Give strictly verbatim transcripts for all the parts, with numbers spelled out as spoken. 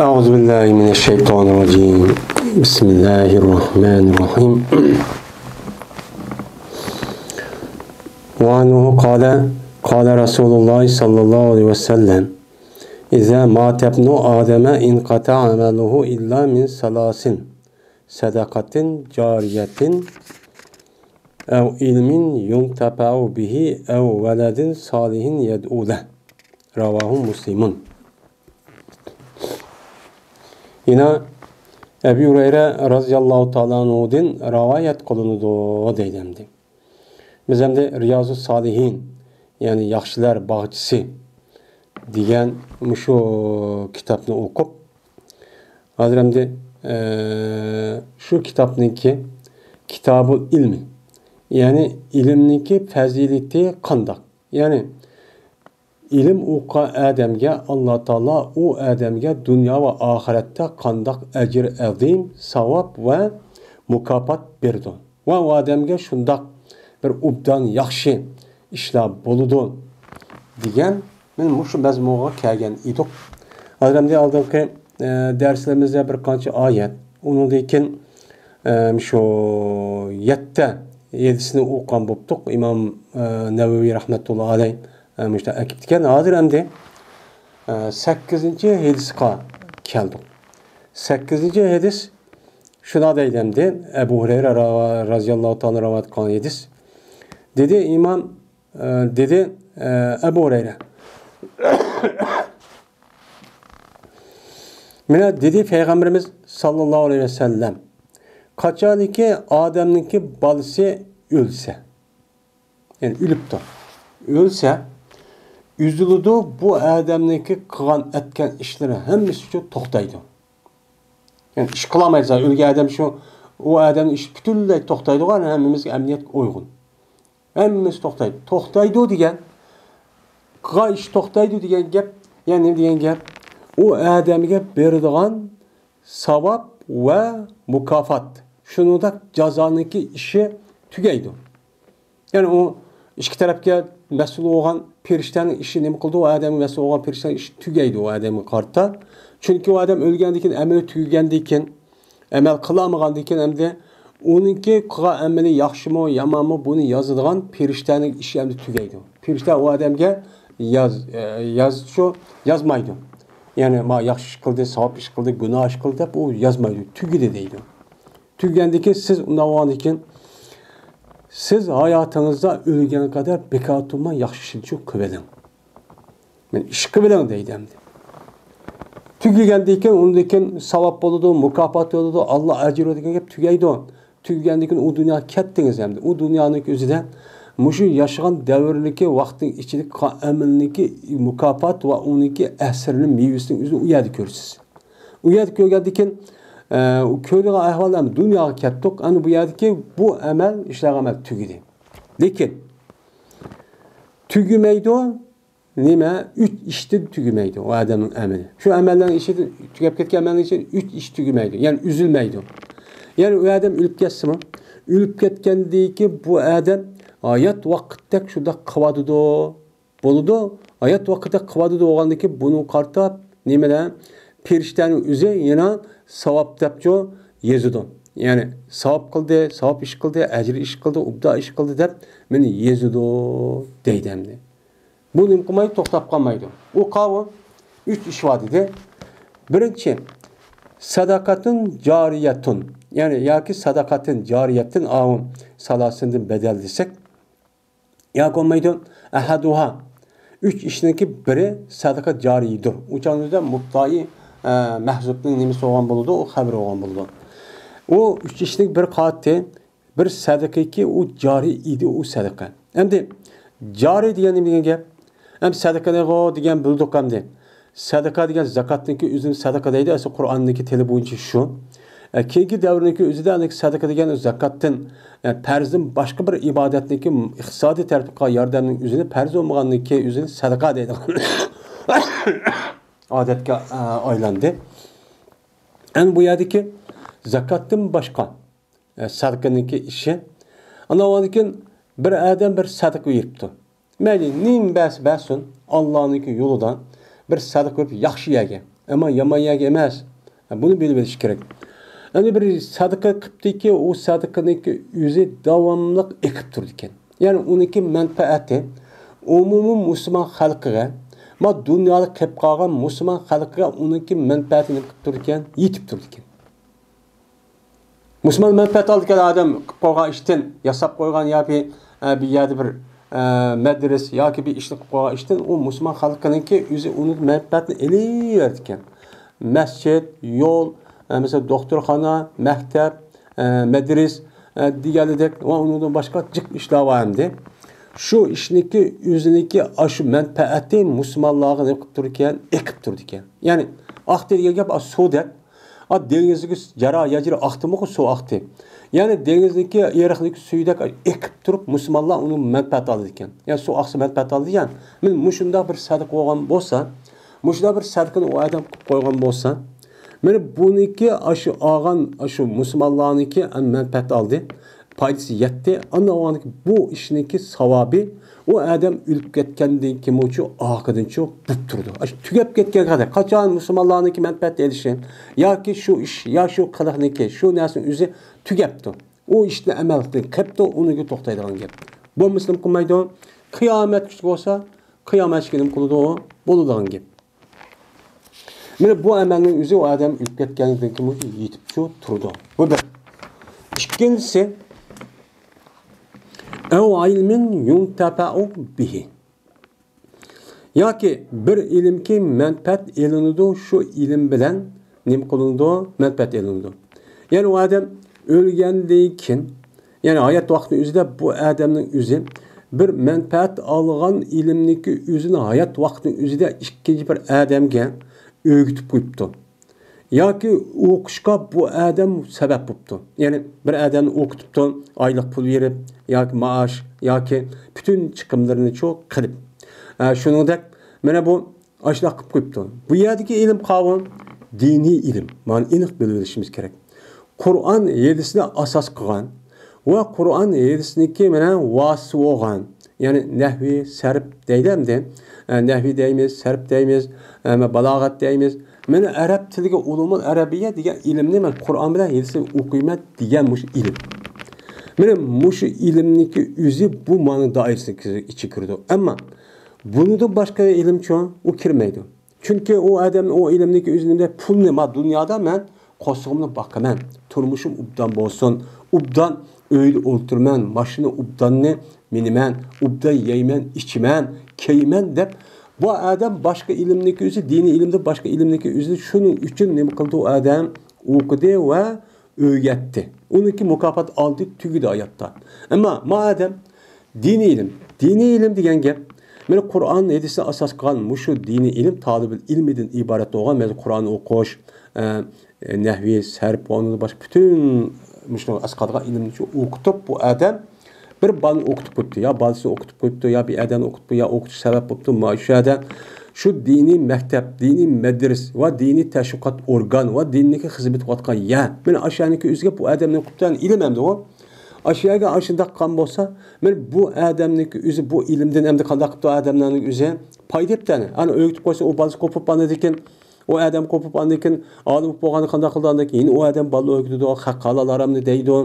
أعوذ بالله من الشيطان الرجيم. بسم الله الرحمن الرحيم. وعنه قال، قال رسول الله صلى الله عليه وسلم: إذا مات ابن آدم انقطع عمله إلا من ثلاث: صدقة جارية أو علم ينتفع به أو ولد صالح يدعو له. رواه مسلم. يەنە ئەبۇ ھۇرەيرە رەزىياللاھۇ تائالا ئەنھۇدىن رىۋايەت قىلىنىدۇ دەيدۇ ئەمدى. بىز ئەمدى رىيازۇس سالىھىن، يەنى ياخشىلار باغچىسى دېگەن مۇشۇ كىتابنى ئوقۇپ، ھازىر ئەمدى، ئە، شۇ كىتابنىڭكى كىتابۇل ئىلمى، يەنى ئىلىمنىڭكى پەزىلىتى قانداق؟ يەنى ئىلىم ئوقۇغان ئادەمگە ئاللا تائالا ئۇ ئادەمگە دۇنيا ۋە ئاخىرەتتە قانداق ئەجىر ئەزىم، ساۋاب ۋە مۇكاپات بېرىدۇ ۋە ئۇ ئادەمگە شۇنداق بىر ئوبدان ياخشى ئىشلار بولىدۇ دېگەن، مانا مۇشۇ مەزمۇنغا كەلگەن ئىدۇق. ھازىر ئەمدى ئالدىنقى، ئە، دەرسلىرىمىزدە بىر قانچە ئايەت، ئۇنىڭدىن كېيىن، ئە، شۇ يەتتە ھەدىسنى ئوقۇغان بوپتۇق. ئىمام، ئە، نەۋەۋى رەھمەتۇللا ئەلەيھ، ئە، مۇشۇنداق ئەكىپتىكەن. ھازىر ئەمدى، ئە، سەككىزىنچى ھەدىسقا كەلدۇق. سەككىزىنچى ھەدىس شۇنداق دەيدۇ ئەمدى، ئەبۇ ھۇرەيرە را-، رازىياللاھۇ تائالا رىۋايەت قىلغان ھەدىس. دېدى ئىمام، ئە، دېدى، ئە، ئەبۇ ھۇرەيرە. مانا دېدى پەيغەمبىرىمىز ساللاللاھۇ ئەلەيھى ۋەسەللەم، قاچانكى ئادەمنىڭكى بالىسى ئۆلسە، يەنى ئۆلۈپتۇ، ئۆلسە، ئۈزۈلىدۇ بۇ ئادەمنىڭكى قىلغان ئەتكەن ئىشلىرى ھەممىسى شۇ توختايدۇ. يەنى ئىش قىلالمايدۇ، ئۆلگەن ئادەم شۇ، ئۇ ئادەمنىڭ ئىشى پۈتۈنلەي توختايدىغان، ھەممىمىزگە ئەمەلىيەتكە ئۇيغۇن. ھەممىسى توختايدۇ. توختايدۇ دېگەن، قىلغان ئىش توختايدۇ دېگەن گەپ، يەنى نېمە دېگەن گەپ؟ ئۇ ئادەمگە بېرىدىغان ساۋاب ۋە مۇكاپات، شۇنىڭدەك جازانىڭكى ئىشى تۈگەيدۇ. يەنى ئۇ ئىككى تەرەپكە مەسئۇل بولغان پېرىشتەنىڭ ئىشى نېمە قىلىدۇ؟ ئۇ ئادەمگە مەسئۇل بولغان پېرىشتەنىڭ ئىشى تۈگەيدۇ ئۇ ئادەمگە قارىتا. چۈنكى ئۇ ئادەم ئۆلگەندىن كېيىن، ئەمىلى تۈگىگەندىن كېيىن، ئەمەل قىلالمىغاندىن كېيىن ئەمدى ئۇنىڭكى قىلغان ئەمىلى ياخشىمۇ، يامانمۇ، بۇنى يازىدىغان پېرىشتەنىڭ ئىشى ئەمدى تۈگەيدۇ. پېرىشتە ئۇ ئادەمگە ياز-، ئە، ياز-، شۇ يازمايدۇ. يەنى، ما ياخشى ئىش قىلدى، ساۋاب ئىش قىلدى، گۇناھ ئىش قىلدى دەپ ئۇ يازمايدۇ. تۈگىدى دەيدۇ. تۈگىگەندىن كېيىن سىز ئۇنداق بولغاندىن كېيىن سىز ھاياتىڭىزدا ئۆلگەنگە قەدەر بىكار تۇرماي ياخشى ئىشنى قىلىۋېلىڭ. مەن ئىش قىلىۋېلىڭ دەيدۇ ئەمدى. تۈگىگەندىن كېيىن، ئۇندىن كېيىن ساۋاب بولىدۇ، مۇكاپات بولىدۇ، ئاللا ئەجىر دېگەن گەپ تۈگەيدۇ. تۈگىگەندىن كېيىن ئۇ دۇنياغا كەتتىڭىز ئەمدى. ئۇ دۇنيانىڭ ئۆزىدە مۇشۇ ياشىغان دەۋرىنىڭكى ۋاقتىنىڭ ئىچىدىكى قىلغان ئەمىلىنىڭكى مۇكاپات ۋە ئۇنىڭكى ئەسىرىنىڭ مېۋىسىنى ئۆزىنى ئۇ يەردە كۆرىسىز. ئۇ يەردە كۆرگەندىن كېيىن، ئە، ئۇ كۆرىدىغان ئەھۋال ئەمدى دۇنياغا كەتتۇق. ئەنە بۇ يەردىكى بۇ ئەمەل، ئىشلەنگەن ئەمەل تۈگىدى. لېكىن تۈگىمەيدۇ. نېمە؟ ئۈچ ئىشتىن تۈگىمەيدۇ ئۇ ئادەمنىڭ ئەمىلى. شۇ ئەمەللەرنىڭ ئىشى تۈگەپ كەتكەن ئەمەلنىڭ ئىچىدىن ئۈچ ئىش تۈگىمەيدۇ. يەنى ئۈزۈلمەيدۇ. يەنى ئۇ ئادەم ئۆلۈپ كەتسىمۇ، ئۆلۈپ كەتكەندىن كېيىن بۇ ئادەم ھايات ۋاقىتتەك شۇنداق قىلىۋاتىدۇ. بولىدۇ. ھايات ۋاقىتتەك قىلىۋاتىدۇ بولغاندىن كېيىن بۇنىڭغا قارىتا نېمىلەر؟ پېرىشتەنىڭ ئۆزى يەنە ساۋاب دەپچۇ يېزىدۇ. يەنى ساۋاب قىلدى، ساۋاب ئىش قىلدى، ئەجىر ئىش قىلدى، ئوبدان ئىش قىلدى دەپ مېنى يېزىدۇ دەيدۇ ئەمدى. بۇ نېمە قىلمايدۇ؟ توختاپ قالمايدۇ. ئۇ قاۋۇ ئۈچ ئىش بار دېدى. بىرىنچى، سەدەقەتۇن جارىيەتۇن. يەنى ياكى سەدەقەتۇن جارىيەتۇن ئاۋۇ سالاسىندىن بەدەل دېسەك، ياكى بولمايدۇ، ئەھەدۇھا. ئۈچ ئىشنىڭكى بىرى سەدىقە جارىيىدۇر. ئۇ چاغنىڭدا مۇبتەدائى، ئە، مەھزۇپنىڭ نېمىسى بولغان بولىدۇ؟ ئۇ خەۋىرى بولغان بولىدۇ. ئۇ ئۈچ ئىشنىڭ بىر قاتى، بىر سەدىقىكى ئۇ جارىي ئىدى، ئۇ سەدىقە. ئەمدى جارىي دېگەن نېمە دېگەن گەپ؟ ئەمدى سەدىقىنىغۇ دېگەن بىلدۇق ئەمدى. سەدىقە دېگەن زاكاتنىڭكى ئۆزىنى سەدىقە دەيدۇ، ئەسلى قۇرئاننىڭكى تىلى بويىچە شۇ. ئە، كېيىنكى دەۋرنىڭكى ئۆزىدە ئەنە سەدىقە دېگەن زاكاتتىن، ئە، پەرزدىن باشقا بىر ئىبادەتنىڭكى ئىقتىسادىي تەرەپتىكى ياردەمنىڭ ئۆزىنى پەرز بولمىغاننىڭكى ئۆزىنى سەدىقە دەيدىغان ئادەتكە، ئە، ئايلاندى. ئەنە بۇ يەردىكى زاكاتتىن باشقا، ئە، سەدىقىنىڭكى ئىشى. ئاندىن كېيىن بىر ئادەم بىر سەدىقە بېرىپتۇ. مەيلى، نېمە بەرسە بەرسۇن، ئاللانىڭكى يولىدا بىر سەدىقە بېرىپ ياخشى يەرگە. ئەمما يامان يەرگە ئەمەس. بۇنى بىلىپ ئېلىش كېرەك. ئەمدى بىر سەدىقە قىپتىكى، ئۇ سەدىقىنىڭكى ئۆزى داۋاملىق ئېقىپ تۇرىدىكەن. يەنى ئۇنىڭكى مەنپەئەتى ئومۇمىي مۇسۇلمان خەلقىگە، ما دۇنيادا قېلىپ قالغان مۇسۇلمان خەلقىگە ئۇنىڭكى مەنپەئەتى نېمە قىلىپ تۇرىدىكەن؟ يېتىپ تۇرىدىكەن. مۇسۇلمان مەنپەئەت ئالىدىكەن ئادەم قىلىپ قويغان ئىشتىن، ياساپ قويغان ياكى، ئە، بىر يەردە بىر، ئە، مەدرىسە ياكى بىر ئىشنى قىلىپ قويغان ئىشتىن ئۇ مۇسۇلمان خەلقىنىڭكى ئۆزى ئۇنىڭ مەنپەئەتىنى ئېلىۋېرىدىكەن. مەسچىت، يول، ئە، مەسىلەن، دوختۇرخانا، مەكتەپ، ئە، مەدرىسە، ئە، دېگەنلىدەك ۋە ئۇنىڭدىن باشقا جىق ئىشلار بار ئەمدى. شۇ ئىشنىكى ئۆزىنىكى ئاشۇ مەنپەئەتى مۇسۇلمانلارغا نېمە قىلىپ تۇرىدىكەن؟ ئېقىپ تۇرىدىكەن. يەنى ئاقتى دېگەن گەپ ئاشۇ سۇدەك. ئا، دېڭىزدىكى جارا ياجرا ئاقتىمۇ، سۇ ئاقتى. يەنى دېڭىزدىكى ئېرىقتىكى سۈيىدەك ئېقىپ تۇرۇپ، مۇسۇلمانلار ئۇنىڭ مەنپەئەت ئالىدىكەن. يەنى سۇ ئاقسا مەنپەئەت ئالىدىكەن. مەن مۇشۇنداق بىر سەدىقە بولغان بولسا، مۇشۇنداق بىر سەدىقىنى ئۇ ئادەم قىلىپ قويغان بولسا، مانا بۇنىڭكى ئاشۇ ئالغان، ئاشۇ مۇسۇلمانلارنىڭكى مەنپەئەت ئالدى. پايدىسى يەتتى. ئاندىن ئۇنىڭ بۇ ئىشنىڭكى ساۋابى ئۇ ئادەم ئۆلۈپ كەتكەندىن كېيىنمۇچۇ ئارقىدىنچۇ بوپ تۇرىدۇ. ئاشۇ تۈگەپ كەتكەن قەدەر، قاچان مۇسۇلمانلارنىڭكى مەنپەئەت ئېلىشى ياكى شۇ ئىش، يا شۇ قىلىقنىڭكى، شۇ نەرسىنىڭ ئۆزى تۈگەپتۇ. ئۇ ئىشنى ئەمەل قىلىپ قېپتۇ، ئۇنىڭكى توختايدىغان گەپ. بولمىسا نېمە قىلمايدۇ؟ قىيامەت كۈنى بولسا، قىيامەت كۈنى نېمە قىلىدۇ؟ بولىدىغان گەپ. مانا بۇ ئەمەلنىڭ ئۆزى ئۇ ئادەم ئۆلۈپ كەتكەندىن كېيىن يېتىپچۇ تۇرىدۇ. بۇ بىر. ئىككىنچىسى، ئەۋ ئىلمىن يۇنتەپەئۇ بىھى. ياكى بىر ئىلىمكى مەنپەئەت ئېلىنىدۇ، شۇ ئىلىم بىلەن نېمە قىلىنىدۇ؟ مەنپەئەت ئېلىنىدۇ. يەنى ئۇ ئادەم ئۆلگەندىن كېيىن، يەنى ھايات ۋاقتىنىڭ ئۆزىدە بۇ ئادەمنىڭ ئۆزى بىر مەنپەئەت ئالغان ئىلىمنىڭكى ئۆزىنى ھايات ۋاقتىنىڭ ئۆزىدە ئىككىنچى بىر ئادەمگە ئۆگىتىپ قويۇپتۇ. ياكى ئوقۇشقا بۇ ئادەم سەۋەب بوپتۇ. يەنى بىر ئادەمنى ئوقۇتۇپتۇ، ئايلىق پۇل بېرىپ، ياكى مائاش، ياكى پۈتۈن چىقىملىرىنىچۇ قىلىپ. ئە، شۇنىڭدەك، مانا بۇ ئاشۇنداق قىلىپ قويۇپتۇ. بۇ يەردىكى ئىلىم قاۋۇل، دىنىي ئىلىم. مانا ئېنىق بىلىۋېلىشىمىز كېرەك. قۇرئان ھەدىسنى ئاساس قىلغان ۋە قۇرئان ھەدىسنىڭكى مانا ۋاسىتە بولغان، يەنى نەھۋى، سەرپ دەيدۇ ئەمدى. ئە، نەھۋى دەيمىز، سەرپ دەيمىز، ئە، بالاغەت دەيمىز. مانا ئەرەب تىلىگە ئۇلۇمۇل ئەرەبىيە دېگەن ئىلىمنى مەن قۇرئان بىلەن ھەدىسنى ئوقۇيمەن دېگەن مۇشۇ ئىلىم. مانا مۇشۇ ئىلىمنىڭكى ئۆزى بۇ مانا دائىرىسىنىڭ ئىچىگە كىرىدۇ. ئەمما بۇنىڭدىن باشقا ئىلىمچۇ ئۇ كىرمەيدۇ. چۈنكى ئۇ ئادەم ئۇ ئىلىمنىڭكى ئۆزىنى بىلەپ، پۇلنى، ما دۇنيادا مەن قورسىقىمنى باقىمەن، تۇرمۇشۇم ئوبدان بولسۇن، ئوبدان ئۆيدە ئولتۇرىمەن، ماشىنا ئوبداننى مىنىمەن، ئوبدان يەيمەن، ئىچىمەن، كىيىمەن دەپ، بۇ ئادەم باشقا ئىلىمنىڭكى ئۆزى، دىنىي ئىلىمدە باشقا ئىلىمنىڭكى ئۆزىنى شۇنىڭ ئۈچۈن نېمە قىلدى ئۇ ئادەم؟ ئوقۇدى ۋە ئۆگەتتى. ئۇنىڭكى مۇكاپات ئالدى تۈگىدى ھاياتتا. ئەمما ما ئادەم دىنىي ئىلىم، دىنىي ئىلىم دېگەن گەپ، مانا قۇرئان ھەدىسنى ئاساس قىلغان مۇشۇ دىنىي ئىلىم تالىبىل ئىلمىدىن ئىبارەت بولغان، مەسىلەن، قۇرئان ئوقۇش، ئە، نەھۋى، سەرپ ۋە ئۇنىڭدىن باشقا پۈتۈن مۇشۇنىڭغا ئەسقاتىدىغان ئىلىمنى شۇ ئوقۇتۇپ، بۇ ئادەم بىر بالىنى ئوقۇتۇپ قويۇپتۇ، يا بالىسىنى ئوقۇتۇپ قويۇپتۇ، يا بىر ئادەمنى ئوقۇتۇپ قويۇپتۇ، يا ئوقۇتۇش سەۋەب بوپتۇ، ما شۇ يەردە شۇ دىنىي مەكتەپ، دىنىي مەدرىسە ۋە دىنىي تەشۋىقات ئورگان ۋە دىننىڭكى خىزمىتى قىلىۋاتقان يەر. مانا ئاشۇ يەرنىڭكى ئۆزىگە بۇ ئادەمنى ئوقۇپتۇ، يەنى ئىلىم ئەمدى ئۇ. ئاشۇ يەرگە ئاشۇنداق قىلغان بولسا، مانا بۇ ئادەمنىڭكى ئۆزى بۇ ئىلىمدىن ئەمدى قانداق قىپتۇ ئادەملەرنىڭ ئۆزى؟ پايدا ئېپتۇ ئەنە. ئانا ئۆگىتىپ قويسا، ئۇ بالىسى قوپۇپ ئاندىن كېيىن، ئۇ ئادەم قوپۇپ ئاندىن كېيىن ئالىم بولۇپ بولغاندا قانداق قىلىدۇ؟ ئاندىن كېيىن يەنە ئۇ ئادەم بالىنى ئۆگىتىدۇ، ھەق ھالال ھارامنى دەيدۇ،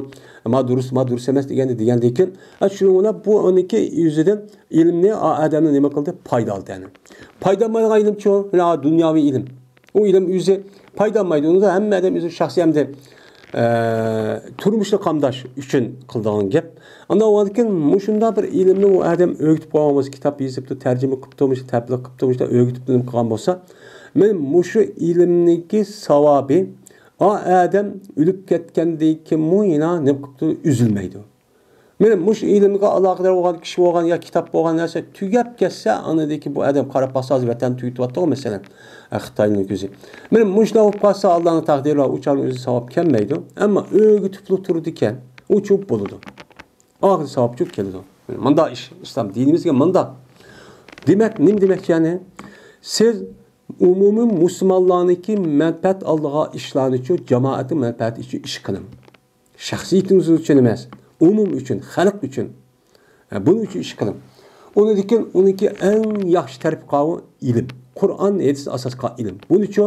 ما دۇرۇس، ما دۇرۇس ئەمەس دېگەننى دېگەندىن كېيىن، ئە، شۇنىڭ بىلەن بۇ ئۇنىڭكى ئۆزىدىن ئىلىمنى ئا-، ئادەمنى نېمە قىلدى؟ پايدا ئالدى، يەنى. پايدا ئالمايدىغان ئىلىمچۇ؟ يەنە دۇنياۋى ئىلىم. ئۇ ئىلىم ئۆزى پايدا ئالمايدۇ. ئۇندا ھەممە ئادەم ئۆزى شەخسىي ئەمدى، ئە، تۇرمۇشنى قامداش ئۈچۈن قىلىدىغان گەپ. ئاندىن ئۇنىڭدىن كېيىن مۇشۇنداق بىر ئىلىمنى ئۇ ئادەم ئۆگىتىپ قويغان بولسا، كىتاب يېزىپتۇ، تەرجىمە قىپتۇ، مۇشۇ تەبلىغ قىپتۇ، مۇشۇ ئۆگىتىپتۇ، نېمە قىلغان بولسا، مانا مۇشۇ ئىلىمنىڭكى ساۋابى، ئا ئادەم ئۆلۈپ كەتكەندىن كېيىنمۇ يەنە نېمە قىپتۇ؟ ئۈزۈلمەيدۇ. مانا مۇشۇ ئىلىمگە ئالاقىدار بولغان كىشى بولغان يا كىتاب بولغان نەرسە تۈگەپ كەتسە، ئاندىن كېيىن بۇ ئادەم قاراپ باقسا، ھازىر ۋەتەننى تۈگىتىۋاتىدىغۇ، مەسىلەن، خىتاينىڭ كۆزى. مانا مۇشۇنداق بولۇپ قالسا، ئاللانىڭ تەقدىرى بار، ئۇ چاغنىڭ ئۆزى ساۋاب كەلمەيدۇ. ئەمما ئۆگىتىپلا تۇرىدىكەن، ئۇ چوپ بولىدۇ. ئاخىرى ساۋاب چوپ كېلىدۇ. مانا مۇنداق ئىش، ئىسلام دىنىمىزگە مۇنداق. دېمەك، نېمە دېمەكچى يەنى؟ سىز ئومۇمىي مۇسۇلمانلارنىڭكى مەنپەئەت ئالىدىغان ئىشلارنىچۇ، جامائەتنىڭ مەنپەئەتى ئۈچۈن ئىش قىلىڭ. شەخسىيىتىڭىز ئۈچۈن ئەمەس، ئومۇم ئۈچۈن، خەلق ئۈچۈن. ھە، بۇنىڭ ئۈچۈن ئىش قىلىڭ. ئۇنىڭدىن كېيىن ئۇنىڭكى ئەڭ ياخشى تەرىپى قاۋۇ ئىلىم. قۇرئان، ھەدىسنى ئاساس قىلغان ئىلىم. بۇنىچۇ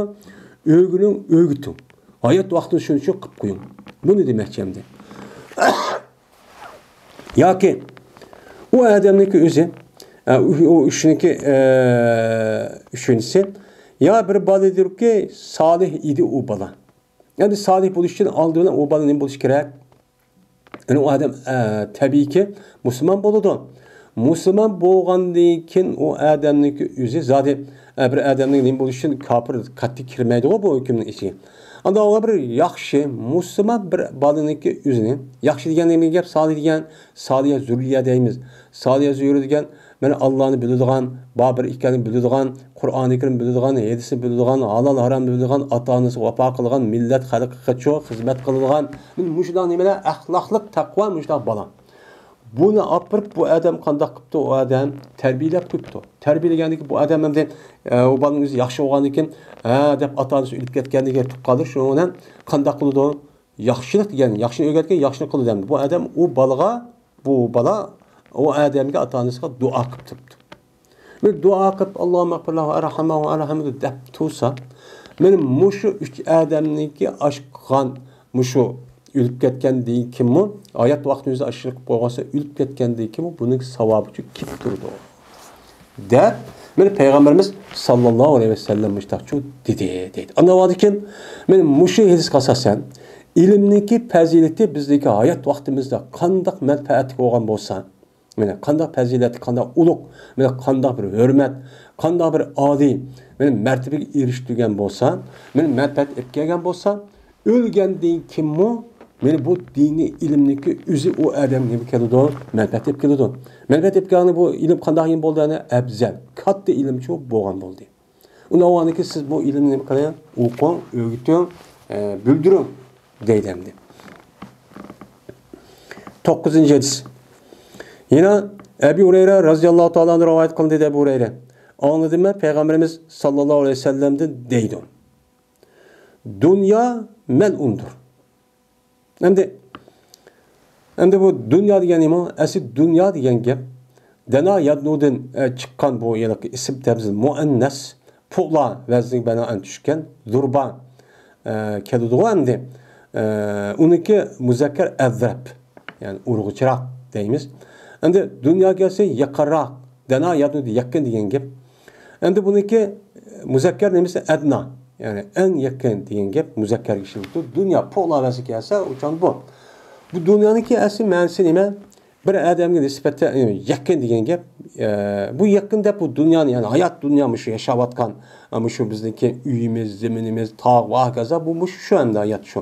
ئۆگىنىڭ، ئۆگىتىڭ. ھايات ۋاقتىنى شۇنىچۇ قىلىپ قويۇڭ. بۇنى دېمەكچى ئەمدى. ياكى ئۇ ئادەمنىڭكى ئۆزى، ئە، ئۇ، ئۇ ئىشنىڭكى، ئە، ئۈچىنچىسى، يا بىر بالىدۇركى، سالىھ ئىدى ئۇ بالا. يەنى سالىھ بولۇش ئۈچۈن ئالدى بىلەن ئۇ بالا نېمە بولۇشى كېرەك؟ يەنى ئۇ ئادەم، ئە، تەبىئىيكى مۇسۇلمان بولىدۇ. مۇسۇلمان بولغاندىن كېيىن ئۇ ئادەمنىڭكى ئۆزى زادى، ئە، بىر ئادەمنىڭ نېمە بولۇشى ئۈچۈن كاپىر قەتئىي كىرمەيدىغۇ بۇ ھۆكۈمنىڭ ئىچىگە. ئاندا ئۇ بىر ياخشى مۇسۇلمان بىر بالىنىڭكى ئۆزىنى، ياخشى دېگەن نېمە گەپ؟ سالىھ دېگەن، سالىھ زۇررىيە دەيمىز. سالىھ زۇررىيە دېگەن، مانا، ئاللانى بىلىدىغان، بابىر ئىكەننى بىلىدىغان، قۇرئانى كەرىم بىلىدىغان، ھەدىسنى بىلىدىغان، ھالال ھارامنى بىلىدىغان، ئاتا-ئانىسىغا ۋاپا قىلغان، مىللەت خەلققىچۇ خىزمەت قىلىدىغان، مۇشۇنداق نېمىلەر، ئەخلاقلىق، تەقۋا، مۇشۇنداق بالا. بۇنى ئاپىرىپ، بۇ ئادەم قانداق قىپتۇ؟ ئۇ ئادەم تەربىيەلەپ قويۇپتۇ. تەربىيەلىگەندىكى بۇ ئادەم ئەمدى، ئە، ئۇ بالىنىڭ ئۆزى ياخشى بولغاندىن كېيىن، ھە دەپ ئاتا-ئانىسى ئۆلۈپ كەتكەندىن كېيىن تۇغقانلىرى شۇنىڭ بىلەن قانداق قىلىدۇ؟ ياخشىلىق دېگەن، ياخشىنى ئۆگەتكەن، ياخشىنى قىلىدۇ ئەمدى. بۇ ئادەم ئۇ بالىغا، بۇ بالا ئۇ ئادەمگە، ئاتا-ئانىسىغا دۇئا قىلىپ تۇرۇپتۇ. بىر دۇئا قىلىپ، «ئاللاھۇممەغفىرلەھۇ ۋەرھەمھۇ ۋەرھەمھۇ» دەپ تۇرسا، مانا مۇشۇ ئۈچ ئادەمنىڭكى ئاشۇ قىلغان، مۇشۇ ئۆلۈپ كەتكەندىن كېيىنمۇ، ھايات ۋاقتىمىزدا ئاشۇ قىلىپ قويغانسا، ئۆلۈپ كەتكەندىن كېيىنمۇ بۇنىڭ ساۋابىچۇ كېلىپ تۇرىدۇ، دەپ، مانا پەيغەمبىرىمىز ساللاللاھۇ ئەلەيھى ۋەسەللەم مۇشتاقچۇ دېدى، دەيدۇ. ئاندىن كېيىن، مانا مۇشۇ ھەدىسكە ئاساسەن، ئىلىمنىڭكى پەزىلىتى بىزنىڭكى ھايات ۋاقتىمىزدا قانداق مەنپەئەتكە بولغان بولسا، مانا قانداق پەزىلەت، قانداق ئۇلۇغ، مانا قانداق بىر ھۆرمەت، قانداق بىر ئالىي، مانا مەرتىبىگە ئېرىشتۈرگەن بولسا، مانا مەنپەئەت ئېلىپ كەلگەن بولسا، ئۆلگەندىن كېيىنمۇ مانا بۇ دىنىي ئىلىمنىڭكى ئۆزى ئۇ ئادەمگە نېمە كېلىدۇ؟ مەنپەئەت ئېلىپ كېلىدۇ. مەنپەئەت ئېلىپ كەلگەندە بۇ ئىلىم قانداق ئىلىم بولدى؟ يەنى ئەپزەل، كاتتا ئىلىمچۇ بولغان بولدى. ئۇنى ئاۋۋالدىكى سىز بۇ ئىلىمنى نېمە قىلىڭ؟ ئوقۇڭ، ئۆگىتىڭ، ئە، بىلدۈرۈڭ دەيدۇ ئەمدى. توققۇزىنچى ھەدىس. يەنە ئەبى ھۇرەيرە رەزىياللاھۇ تائالا ئەنھۇ رىۋايەت قىلدى دەيدۇ ئەبۇ ھۇرەيرە. ئاڭلىدىم مەن پەيغەمبىرىمىز ساللاللاھۇ ئەلەيھى ۋەسەللەمدىن دەيدۇ. دۇنيا مەلئۇندۇر. ئەمدى، ئەمدى بۇ دۇنيا دېگەن نېمە؟ ئەسلى دۇنيا دېگەن گەپ دەنا يادنۇدىن، ئە، چىققان بۇ ھېلىقى ئىسىم تەبزىل مۇئەننەس، پۇئلا ۋەزنىگە بىنائەن چۈشكەن، زۇربا، ئە، كېلىدىغۇ ئەمدى. ئە، ئۇنىڭكى مۇزەككەر ئەزرەپ، يەنى ئۇرغۇچىراق دەيمىز. ئەمدى دۇنيا كەلسە يېقىنراق، دەنا يادنۇدىن يېقىن دېگەن گەپ. ئەمدى بۇنىڭكى مۇزەككەر نېمىسى؟ ئەدنا. يەنى ئەڭ يېقىن دېگەن گەپ مۇزەككەرگە ئىشلىتىلىدۇ. دۇنيا پوقلا ۋەزىگە كەلسە، ئۇچان بۇ. بۇ دۇنيانىڭكى ئەسلى مەنىسى نېمە؟ بىر ئادەمگە نىسبەتەن، يېقىن دېگەن گەپ. ئە، بۇ يېقىن دەپ بۇ دۇنيانى، يەنى ھايات دۇنيا، مۇشۇ ياشاۋاتقان، ئە، مۇشۇ بىزنىڭكى ئۆيىمىز، زېمىنىمىز، تاغ ۋە ھاكازا، بۇ مۇشۇ شۇ ئەمدى ھايات شۇ.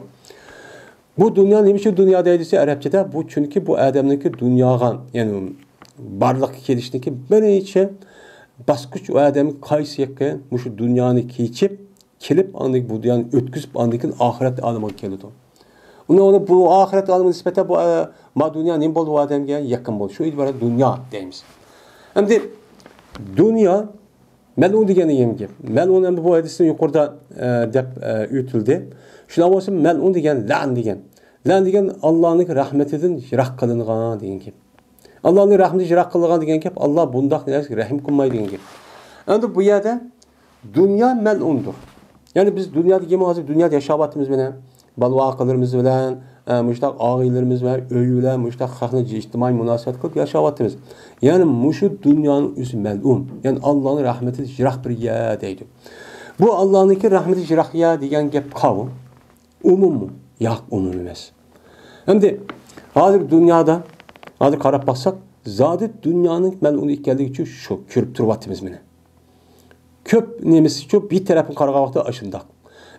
بۇ دۇنيا نېمە ئۈچۈن دۇنيا دەيدۇ دېسە، ئەرەبچىدە بۇ، چۈنكى بۇ ئادەمنىڭكى دۇنياغا، يەنى بارلىققا كېلىشنىڭكى بىرىنچى باسقۇچ ئۇ ئادەمگە قايسى يېقىن، مۇشۇ دۇنيانى كېچىپ، كېلىپ، ئاندىن بۇ دۇنيانى ئۆتكۈزۈپ، ئاندىن كېيىن ئاخىرەت ئالىمىغا كېلىدۇ. ئۇنىڭ ئورنىدا بۇ ئاخىرەت ئالىمىغا نىسبەتەن بۇ، ئە، ما دۇنيا نېمە بولدى بۇ ئادەمگە؟ يېقىن بولدى. شۇ ئېتىبارەن دۇنيا دەيمىز. ئەمدى دۇنيا مەلئۇن دېگەن نېمە گەپ؟ مەلئۇن ئەمدى بۇ ھەدىستىن يۇقىرىدا، ئە، دەپ، ئە، ئۆتۈلدى. شۇنداق بولسا مەلئۇن دېگەن لەن دېگەن. لەن دېگەن ئاللانىڭ رەھمىتىدىن يىراق قىلىنغان دېگەن گەپ. ئاللانىڭ رەھمىتى يىراق قىلىنغان دېگەن گەپ، ئاللا بۇنداق نەرسىگە رەھىم قىلمايدۇ دېگەن گەپ. ئەمدى بۇ يەردە دۇنيا مەلئۇندۇر. يەنى بىز دۇنيا دېگەنمۇ ھازىر دۇنيادا ياشاۋاتىمىز مانا. بالىۋاقىلىرىمىز بىلەن، ئە، مۇشۇنداق ئاغىنىلىرىمىز بىلەن، ئۆي بىلەن مۇشۇنداق خەقنى ئىجتىمائىي مۇناسىۋەت قىلىپ ياشاۋاتىمىز. يەنى مۇشۇ دۇنيانىڭ ئۆزى مەلئۇن. يەنى ئاللانىڭ رەھمىتىدىن يىراق بىر يەر دەيدۇ. بۇ ئاللانىڭكى رەھمىتى يىراق يەر دېگەن گەپ قاۋۇ؟ ئومۇممۇ؟ ياق، ئومۇم ئەمەس. ئەمدى ھازىر دۇنيادا، ھازىر قاراپ باقساق، زادى دۇنيانىڭ مەلئۇن ئىكەنلىكى شۇ، كۆرۈپ تۇرۇۋاتىمىز مانا. كۆپ نېمىسىچۇ بىر تەرەپتىن قارىغان ۋاقىتتا ئاشۇنداق.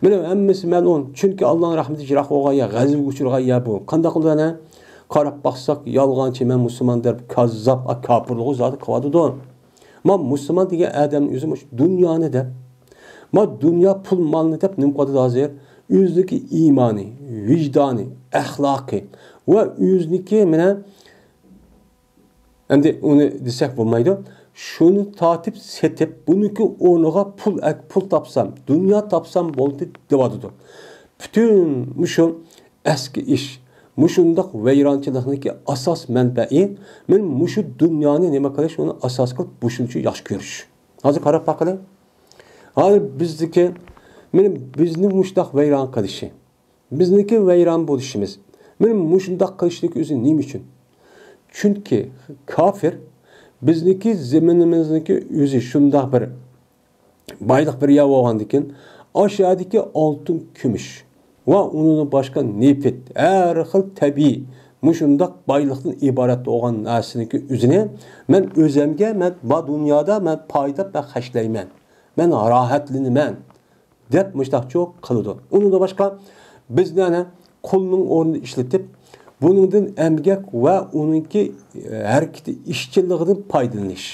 مانا ھەممىسى مەلئۇن، چۈنكى ئاللانىڭ رەھمىتى يىراق بولغان يەر، غەزىپكە ئۇچرىغان يەر بۇ. قانداق قىلىدۇ ئەنە؟ قاراپ باقساق، يالغانچى، مەن مۇسۇلمان دەپ، كاززاپ، كاپىرلىقى زادى قىلىۋاتىدۇ. ما مۇسۇلمان دېگەن ئادەم ئۆزى مۇشۇ دۇنيانى دەپ، ما دۇنيا پۇل مالنى دەپ نېمە قىلىۋاتىدۇ ھازىر؟ ئۆزىنىڭكى ئىمانى، ۋىجدانى، ئەخلاقى ۋە ئۆزىنىڭكى مانا ئەمدى ئۇنى دېسەك بولمايدۇ. شۇنى تارتىپ سېتىپ، بۇنىڭكى ئورنىغا پۇل ئەك-، پۇل تاپسام، دۇنيا تاپسام بولدى دەۋاتىدۇ. پۈتۈن مۇشۇ ئەسكى ئىش، مۇشۇنداق ۋەيرانچىلىقنىڭكى ئاساس مەنبەئى، مەن مۇشۇ دۇنيانى نېمە قىلىش، ئۇنى ئاساس قىلىپ مۇشۇنچە ياخشى كۆرۈش. ھازىر قاراپ باقىلى. ھازىر بىزدىكى، مانا بىزنى مۇشۇنداق ۋەيران قىلىشى، بىزنىڭكى ۋەيران بولۇشىمىز، مانا مۇشۇنداق قىلىشنىڭ ئۆزى نېمە ئۈچۈن؟ چۈنكى كاپىر بىزنىڭكى زېمىنىمىزنىڭكى ئۆزى شۇنداق بىر بايلىق بىر يەر بولغاندىكىن، ئاشۇ يەردىكى ئالتۇن، كۈمۈش ۋە ئۇنىڭدىن باشقا نېفىت، ھەر خىل تەبىئىي مۇشۇنداق بايلىقتىن ئىبارەت بولغان نەرسىنىڭكى ئۆزىنى مەن ئۆزەمگە، مەن بار دۇنيادا مەن پايداپ مەن خەجلەيمەن، مەن راھەتلىنىمەن دەپ مۇشۇنداقچۇ قىلىدۇ. ئۇنىڭدىن باشقا بىزنى ئەنە قۇلنىڭ ئورنىدا ئىشلىتىپ، بۇنىڭدىن ئەمگەك ۋە ئۇنىڭكى، ئە، ھەرىكىتى، ئىشچىللىقىدىن پايدىلىنىش.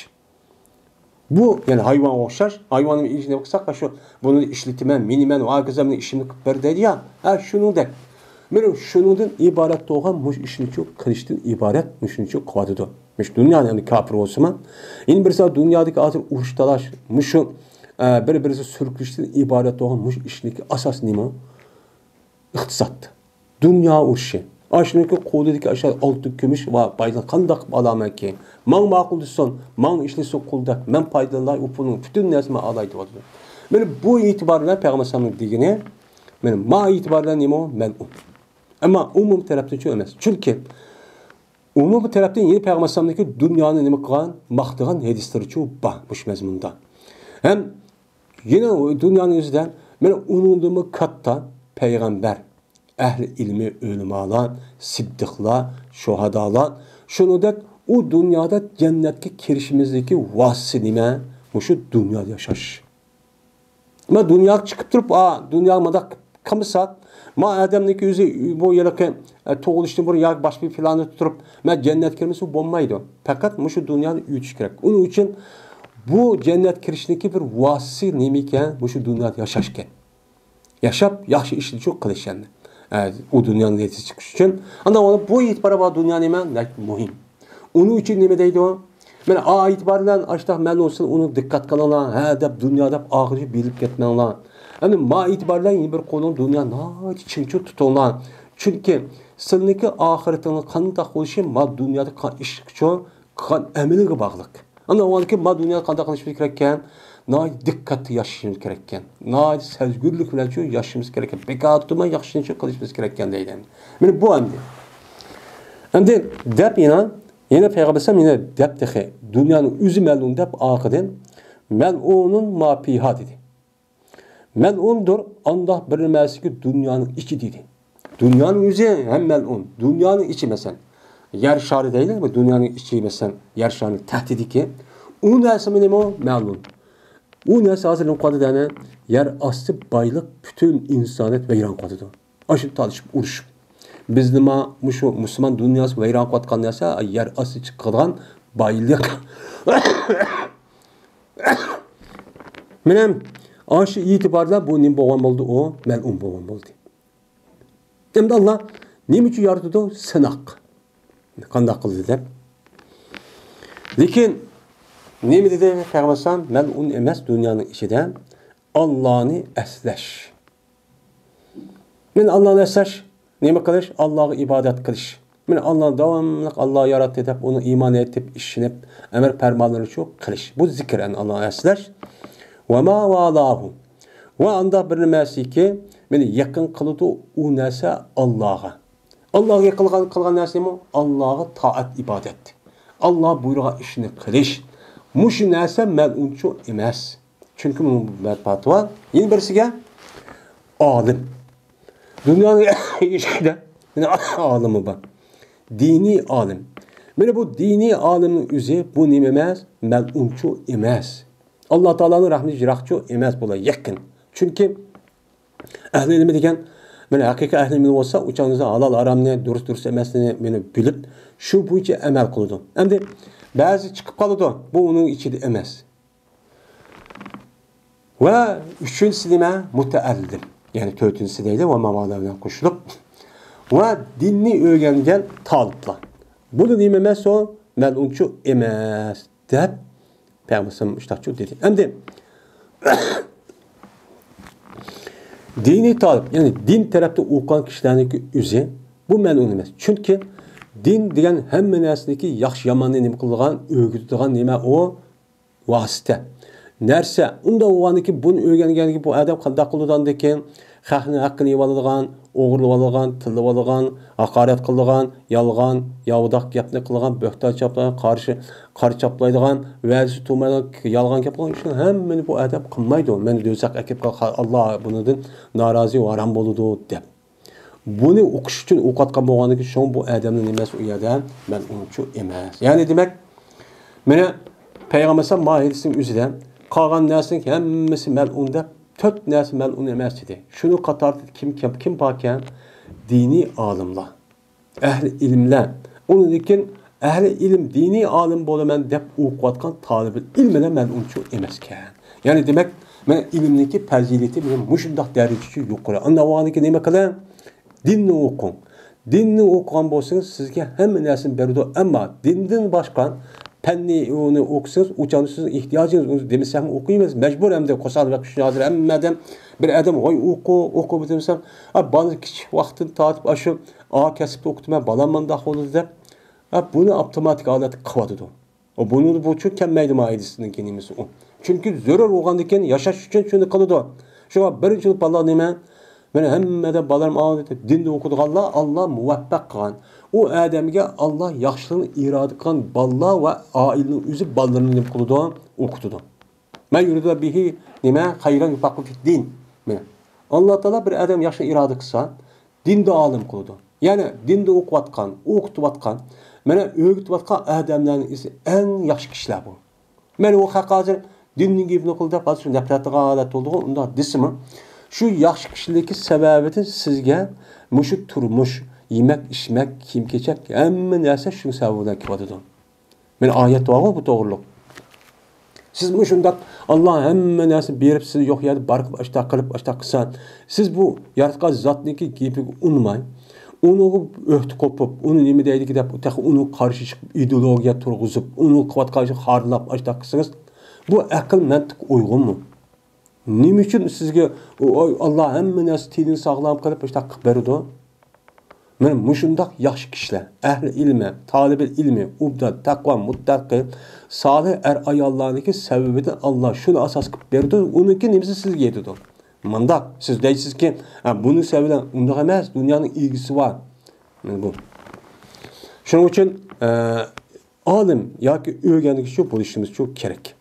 بۇ، يەنى ھايۋانغا ئوخشاش. ھايۋاننى ئىشلەپ قىلساق، شۇ بۇنى ئىشلىتىمەن، مىنىمەن، ھاكازا مېنى ئىشىمنى قىلىپ بەر دەيدۇ يا. ھە، شۇنىڭدەك. مانا شۇنىڭدىن ئىبارەت بولغان مۇشۇ ئىشنىچۇ قىلىشتىن ئىبارەت مۇشۇنىچۇ قىلىۋاتىدۇ. مۇشۇ دۇنيانى ئەمدى كاپىر بولسىمۇ، يەنە بىرسى دۇنيادىكى ھازىر ئۇرۇش تالاش، مۇشۇ، ئە، بىر-بىرسى سۈركىلىشتىن ئىبارەت بولغان مۇشۇ ئىشنىڭكى ئاساسى نېمە؟ ئىقتىساد. دۇنيا ئۇرۇشى. ئاشۇنىڭكى قولىدىكى ئاشۇ ئالتۇن، كۈمۈش ۋە بايلىق قانداق قىلىپ ئالامەنكى؟ ماڭا ماقۇل دېسۇن، ماڭا ئىشلىسۇن قۇل دەپ، مەن پايدىلىناي، ئۇ پۇلنىڭ پۈتۈن نەرسىنى مەن ئالاي دەۋاتىدۇ. مانا بۇ ئېتىبار بىلەن پەيغەمبەر ئەلەيھىسسالامنىڭ دېگىنى، مانا ما ئېتىبار بىلەن نېمە ئۇ؟ مەلئۇن. ئەمما ئومۇمىي تەرەپتىنچۇ ئەمەس. چۈنكى ئومۇمىي تەرەپتىن يەنە پەيغەمبەر ئەلەيھىسسالامنىڭكى دۇنيانى نېمە قىلغان، ماختىغان ھەدىسلىرىچۇ بار مۇشۇ مەزمۇندا. ھەم يەنە دۇنيانىڭ ئۆزىدە مانا ئۇنىڭدىنمۇ كاتتا پەيغەمبەر، ئەھلى ئىلمى ئۆلىمالار، سىددىقلار، شۇھادالار، شۇنىڭدەك ئۇ دۇنيادا جەننەتكە كىرىشىمىزدىكى ۋاسىتە نېمە؟ مۇشۇ دۇنيادا ياشاش. ما دۇنياغا چىقىپ تۇرۇپ، ئا، دۇنياغا مۇنداق قىلمىساق، ما ئادەمنىڭكى ئۆزى بۇ ھېلىقى، ئە، تۇغۇلۇشتىن بۇرۇن ياكى باشقا بىر پىلانى تۇرۇپ، مەن جەننەتكە كىرمىسە بولمايدۇ. پەقەت مۇشۇ دۇنيانى ئۆتۈش كېرەك. ئۇنىڭ ئۈچۈن بۇ جەننەتكە كىرىشنىڭكى بىر ۋاسىتىسى نېمە ئىكەن؟ مۇشۇ دۇنيادا ياشاش ئىكەن. ياشاپ، ياخشى ئىشنى شۇ قىلىش ئەمدى. ئە، ئۇ دۇنيانىڭ نەتىجىسى چىقىش ئۈچۈن. ئاندىن ئۇنى بۇ ئېتىبار بار دۇنيا نېمە؟ ناھايىتى مۇھىم. ئۇنىڭ ئۈچۈن نېمە دەيدۇ؟ مانا ئا ئېتىبار بىلەن ئاشتاق مەلۇم بولسۇن، ئۇنى دىققەت قىلىڭلار، ھە دەپ دۇنيا دەپ ئاخىرى بېرىلىپ كەتمەڭلار. ئەمدى ما ئېتىبار بىلەن يەنە بىر قولۇڭ دۇنيا ناھايىتى چىڭ چۇ تۇتۇڭلار. چۈنكى سىلىنىڭكى ئاخىرىتىڭلار قانداق بولۇشى ما دۇنيادا قىلغان ئىشقىچۇ، قىلغان ئەمىلىگە باغلىق. ئاندىن ئۇنىڭدىن كېيىن ما دۇنيادا قانداق قىلىشىمىز كېرەككەن؟ ناھايىتى دىققەتتە ياشىشىمىز كېرەككەن. ناھايىتى سەزگۈرلۈك بىلەن شۇ ياشىشىمىز كېرەككەن. بىكار تۇرماي ياخشى نېچە قىلىشىمىز كېرەككەن دەيدۇ. مانا بۇ ئەمدى. ئەمدى دەپ يەنە، يەنە پەيغەمبەر ئەلەيھىسسالام يەنە دەپ تېخى دۇنيانىڭ ئۆزى مەلئۇن دەپ ئارقىدىن مەلئۇنۇن ما فىھا دېدى. مەلئۇندۇر ئانداق بىر نېمە ئىكەنكى دۇنيانىڭ ئىچى دېدى. دۇنيانىڭ ئۆزى ھەم مەلئۇن. دۇنيانىڭ ئىچى مەسىلەن، يەر شارى دەيلى، بۇ دۇنيانىڭ ئىچى مەسىلەن، يەر شارىنىڭ تەھتىدىكى. ئۇ نەرسىمۇ نېمە ئۇ؟ مەلئۇن. ئۇ نەرسە ھازىر نېمە قىلىۋاتىدۇ دەيمەن؟ يەر ئاستى بايلىق پۈتۈن ئىنسانىيەت ۋەيران قىلىۋاتىدۇ. ئاشۇ تالىشىپ ئۇرۇشۇپ. بىزنىمۇ مۇشۇ مۇسۇلمان دۇنياسى ۋەيران قىلىۋاتقان نەرسە يەر ئاستى چىقىدىغان بايلىق. مانا ئاشۇ ئېتىباردا بۇ نېمە بولغان بولدى؟ ئۇ مەلئۇن بولغان بولدى. ئەمدى ئاللا نېمە ئۈچۈن يارىتىدۇ؟ سىناق. قانداق قىلدى دەپ. لېكىن نېمە دېدى پەيغەمبەر ئەلەيھىسسالام؟ مەلئۇن ئەمەس دۇنيانىڭ ئىچىدە ئاللانى ئەسلەش. مانا ئاللانى ئەسلەش، نېمە قىلىش؟ ئاللاغا ئىبادەت قىلىش. مانا ئاللا داۋاملىق ئاللا ياراتتى دەپ، ئۇنى ئىمان ئېيتىپ، ئىشىنىپ، ئەمر پەرمانلىرىنى شۇ قىلىش. بۇ زىكىر، ئەن ئاللانى ئەسلەش. ۋە ما ۋالاھۇ. ۋە ئانداق بىر نېمە ئىكەنكى، مېنى يېقىن قىلىدۇ ئۇ نەرسە ئاللاغا. ئاللاغا يېقىنلىق قىلغان نەرسە نېمە؟ ئاللاغا تائەت، ئىبادەت. ئاللا بۇيرۇغان ئىشنى قىلىش. مۇشۇ نەرسە مەلئۇنچۇ ئەمەس. چۈنكى بۇنىڭ مەنپەئەتى بار. يەنە بىرسىگە ئالىم. دۇنيانىڭ ئىچىدە يەنە ئالىمى بار. دىنىي ئالىم. مانا بۇ دىنىي ئالىمنىڭ ئۆزى بۇ نېمە ئەمەس؟ مەلئۇنچۇ ئەمەس. ئاللا تائالانىڭ رەھمىتى يىراقچۇ ئەمەس، بۇلار يېقىن. چۈنكى ئەھلى ئىلمى دېگەن، مانا ھەقىقىي ئەھلى ئىلمى بولسا، ئۇ چاغدا ھالال ھارامنى، دۇرۇس دۇرۇس ئەمەسنى مانا بىلىپ، شۇ بويىچە ئەمەل قىلىدۇ. ئەمدى بەزى چىقىپ قالىدۇ، بۇ ئۇنىڭ ئىچىدە ئەمەس. ۋە ئۈچىنچىسى نېمە؟ مۇتەئەللىم. يەنى تۆتىنچىسى دەيدۇ، ۋە ماۋالا بىلەن قوشۇلۇپ. ۋە دىننى ئۆگەنگەن تالىپلار. بۇنى نېمە ئەمەس ئۇ؟ مەلئۇنچۇ ئەمەس دەپ پەيغەمبىرىمىز مۇشۇنداقچۇ دېدى. ئەمدى دىنىي تالىپ، يەنى دىن تەرەپتە ئوقۇغان كىشىلەرنىڭكى ئۆزى بۇ مەلئۇن ئەمەس. چۈنكى دىن دېگەن ھەممە نەرسىدىكى ياخشى ياماننى نېمە قىلىدىغان، ئۆگىتىدىغان نېمە ئۇ؟ ۋاسىتە. نەرسە. ئۇنداق بولغاندىكىن بۇنى ئۆگەنگەندىكىن بۇ ئادەم قانداق قىلىدۇ ئاندىن كېيىن؟ خەقنىڭ ھەققىنى يەۋالىدىغان، ئوغرىلىۋالىدىغان، تىللىۋالىدىغان، ھاقارەت قىلىدىغان، يالغان، ياۋىداق گەپنى قىلىدىغان، بۆھتان چاپلايدىغان، قارشى، قارا چاپلايدىغان، ۋەدىسى تۇرمايدىغان، يالغان گەپ قىلىدىغان ئىشلارنىڭ ھەممىنى بۇ ئادەم قىلمايدۇ. مەن دوزاخ ئەكەپ قال-، ئاللا بۇنىڭدىن نارازى، ھارام بولىدۇ دەپ. بۇنى ئوقۇش ئۈچۈن ئوقۇۋاتقان بولغاندىكىن، شۇڭا بۇ ئادەمنىڭ نېمىسى ئۇ يەردە مەلئۇنچۇ ئەمەس. يەنى دېمەك، مانا پەيغەمبەر ئەلەيھىسسالام ما ھەدىسنىڭ ئۆزىدە قالغان نەرسىنىڭ ھەممىسى مەلئۇن دەپ، تۆت نەرسە مەلئۇن ئەمەس دېدى. شۇنىڭ قاتارىدا كىم، كىم، كىم باركەن؟ دىنىي ئالىملار، ئەھلى ئىلىملەر. ئۇنىڭدىن كېيىن ئەھلى ئىلىم، دىنىي ئالىم بولىمەن دەپ ئوقۇۋاتقان تالىبىل ئىلمىلەر مەلئۇنچۇ ئەمەسكەن. يەنى دېمەك، مانا ئىلىمنىڭكى پەزىلىتى مانا مۇشۇنداق دەرىجىچە يۇقىرى. ئانداق بولغاندىكىن نېمە قىلىڭ؟ دىننى ئوقۇڭ. دىننى ئوقۇغان بولسىڭىز، سىزگە ھەممە نەرسىنى بېرىدۇ. ئەمما دىندىن باشقا پەننى ئۇنى ئوقۇسىڭىز، ئۇ چاغدا سىزنىڭ ئېھتىياجىڭىز، ئۇنى دېمىسەڭمۇ ئوقۇيمىز، مەجبۇر ئەمدى قورساقنى بېقىش ئۈچۈن. ھازىر ھەممە ئادەم، بىر ئادەم، ۋاي ئوقۇ، ئوقۇ دېمىسەم، ئا، بالا كىچىك ۋاقتىدىن تارتىپ ئاشۇ ئا كەسىپتە ئوقۇتىمەن، بالام مانداق بولىدۇ دەپ، ئا، بۇنى ئاپتوماتىك ھالەتتە قىلىۋاتىدۇ. ئۇ بۇنىڭ بۇچۇ كەلمەيدۇ، ما ئايدىسىنىڭكى نېمىسى ئۇ. چۈنكى زۆرۈر بولغاندىكىن ياشاش ئۈچۈن شۇنى قىلىدۇ. شۇڭا بىرىنچى بولۇپ بالىلار نېمە؟ مانا ھەممىدە بالىلىرىم ئالدى دىندا ئوقۇيدىغانلار ئاللا مۇۋەپپەق قىلغان. ئۇ ئادەمگە ئاللا ياخشىلىقنى ئىرادە قىلغان بالىلار ۋە ئائىلىنىڭ ئۆزى بالىلىرىنى نېمە قىلىدۇ؟ ئوقۇتىدۇ. مەن يۇرىدۇ بىھى نېمە؟ خەيرەن يۇپەققىھۇ فىددىن. مانا ئاللا تائالا بىر ئادەم ياخشى ئىرادە قىلسا، دىندا ئالىم قىلىدۇ. يەنى دىندا ئوقۇۋاتقان، ئوقۇتۇۋاتقان، مانا ئۆگىتىۋاتقان ئادەملەرنىڭ ئىچى ئەڭ ياخشى كىشىلەر بۇ. مانا ئۇ خەق ھازىر دىننىڭ گېپىنى قىل دەپ، ھازىر شۇ نەپرەت قىلغان ھالەت بولدىغۇ، ئۇنداق دېسىمۇ، شۇ ياخشى كىشىلىكى سەۋەبىدىن سىزگە مۇشۇ تۇرمۇش، يېمەك، ئىچمەك، كىيىم-كېچەك، ھەممە نەرسە شۇ سەۋەب بىلەن كېلىۋاتىدۇ. مانا ئايەت بارغۇ بۇ توغرۇلۇق. سىز مۇشۇنداق، ئاللا ھەممە نەرسىنى بېرىپ، سىز يوق يەردە بار قىلىپ، ئاشتاق قىلىپ، ئاشتاق قىلسا، سىز بۇ ياراتقان زاتنىڭكى گېپىگە ئۇنىماي، ئۇنىڭغا ئۆھدە قوپۇپ، ئۇنى نېمە دەيدىكى دەپ، تېخى ئۇنىڭغا قارشى چىقىپ، ئىدېئولوگىيە تۇرغۇزۇپ، ئۇنىڭ قىلىۋاتقان ئىشىغا خارلاپ، ئاشتاق قىلسىڭىز، بۇ ئەقىل مەنتىق ئويغۇنمۇ؟ نېمە ئۈچۈن سىزگە، ئۇ، ئاي، ئاللا ھەممە نەرسە تېنىنى ساغلام قىلىپ، ئاشتاق قىلىپ بېرىدۇ؟ مانا مۇشۇنداق ياخشى كىشىلەر، ئەھلى ئىلمى، تالىبىل ئىلمى، ئوبدان، تەقۋا، مۇتتەقى، سالىھ ئەر-ئاياللارنىڭكى سەۋەبىدىن ئاللا شۇنى ئاساس قىلىپ بېرىدۇ، ئۇنىڭكى نېمىسى سىزگە يېتىدۇ. مۇنداق، سىز دەيسىزكى، ھە، بۇنىڭ سەۋەبى بىلەن ئۇنداق ئەمەس، دۇنيانىڭ ئىگىسى بار. مانا بۇ. شۇنىڭ ئۈچۈن، ئە، ئالىم ياكى ئۆگەنگۈچى بولۇشىمىز شۇ كېرەك.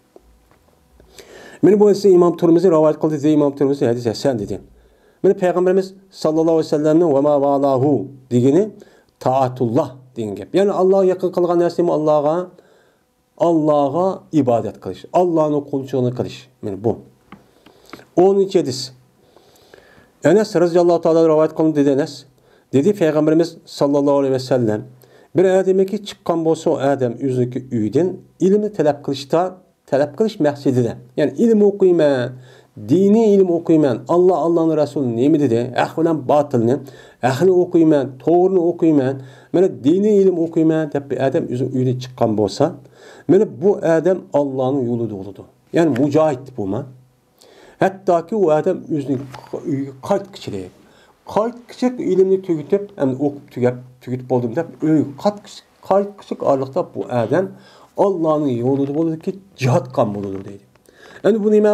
مانا بۇ ھەدىسنى ئىمام تۇرمۇزى رىۋايەت قىلدى، دېدى ئىمام تۇرمۇزى، ھەدىس ھەسەن دېدى. مانا پەيغەمبىرىمىز ساللاللاھۇ ئەلەيھى ۋەسەللەمنىڭ ۋە ما ۋالاھۇ دېگىنى تائەتۇللاھ دېگەن گەپ. يەنى ئاللاغا يېقىن قىلغان نەرسە نېمە؟ ئاللاغا، ئاللاغا ئىبادەت قىلىش، ئاللانىڭ قۇلچىلىقىنى قىلىش. مانا بۇ. ئونىنچى ھەدىس. ئەنەس رەزىياللاھۇ تائالا رىۋايەت قىلىندى، دېدى ئەنەس. دېدى پەيغەمبىرىمىز ساللاللاھۇ ئەلەيھى ۋەسەللەم، بىر ئادەمكى چىققان بولسا، ئۇ ئادەم ئۆزىنىڭكى ئۆيىدىن ئىلىمنى تەلەپ قىلىشتا، تەلەپ قىلىش مەقسىتىدە، يەنى ئىلىم ئوقۇيمەن، دىنىي ئىلىم ئوقۇيمەن، ئاللا، ئاللانىڭ رەسۇلى نېمە دېدى، ھەق بىلەن باتىلنى، ھەقنى ئوقۇيمەن، توغرىنى ئوقۇيمەن، مانا دىنىي ئىلىم ئوقۇيمەن دەپ بىر ئادەم ئۆزىنىڭ ئۆيىدىن چىققان بولسا، مانا بۇ ئادەم ئاللانىڭ يولىدا بولىدۇ. يەنى مۇجاھىد بۇ ما. ھەتتاكى ئۇ ئادەم ئۆزىنىڭ ئۆيىگە قايتقۇچىلىك، قايتقۇچىلىك ئىلىمنى تۈگىتىپ، ئەمدى ئوقۇپ تۈگەپ، تۈگىتىپ بولدۇم دەپ، ئۆيىگە قايتقۇچ-، قايتقۇچىلىك ئارىلىقتا بۇ ئادەم ئاللانىڭ يولىدا بولىدۇكى، جىھاد قىلغان بولىدۇ دەيدۇ. ئەمدى بۇ نېمە؟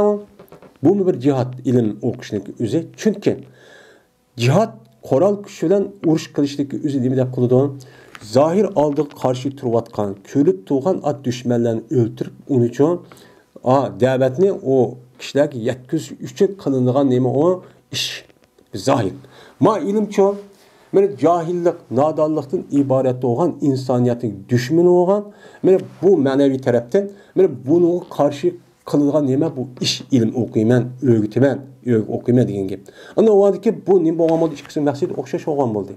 بۇمۇ بىر جىھاد، ئىلىم ئوقۇشنىڭ ئۆزى. چۈنكى جىھاد قورال كۈچ بىلەن ئۇرۇش قىلىشتىكى ئۆزى نېمە دەپ قىلىدۇ؟ زاھىر ئالدىغا قارشى تۇرۇۋاتقان، كۆرۈپ تۇرغان ئات دۈشمەنلەرنى ئۆلتۈرۈپ، ئۇنىچۇ، ئا، دەۋەتنى ئۇ كىشىلەرگە يەتكۈزۈش ئۈچۈن قىلىنىدىغان نېمە ئۇ؟ ئىش. زاھىر. ما ئىلىمچۇ؟ مانا جاھىللىق، نادانلىقتىن ئىبارەت بولغان ئىنسانىيەتنىڭ دۈشمىنى بولغان، مانا بۇ مەنەۋى تەرەپتىن، مانا بۇنىڭغا قارشى قىلىدىغان نېمە بۇ ئىش؟ ئىلىم ئوقۇيمەن، ئۆگىتىمەن، ئۆگە-، ئوقۇيمەن دېگەن گەپ. ئەنە ئۇ ۋاقىتتىكى بۇ نېمە بولغان بولدى؟ ئىككىسىنىڭ مەقسىتى ئوخشاش بولغان بولدى.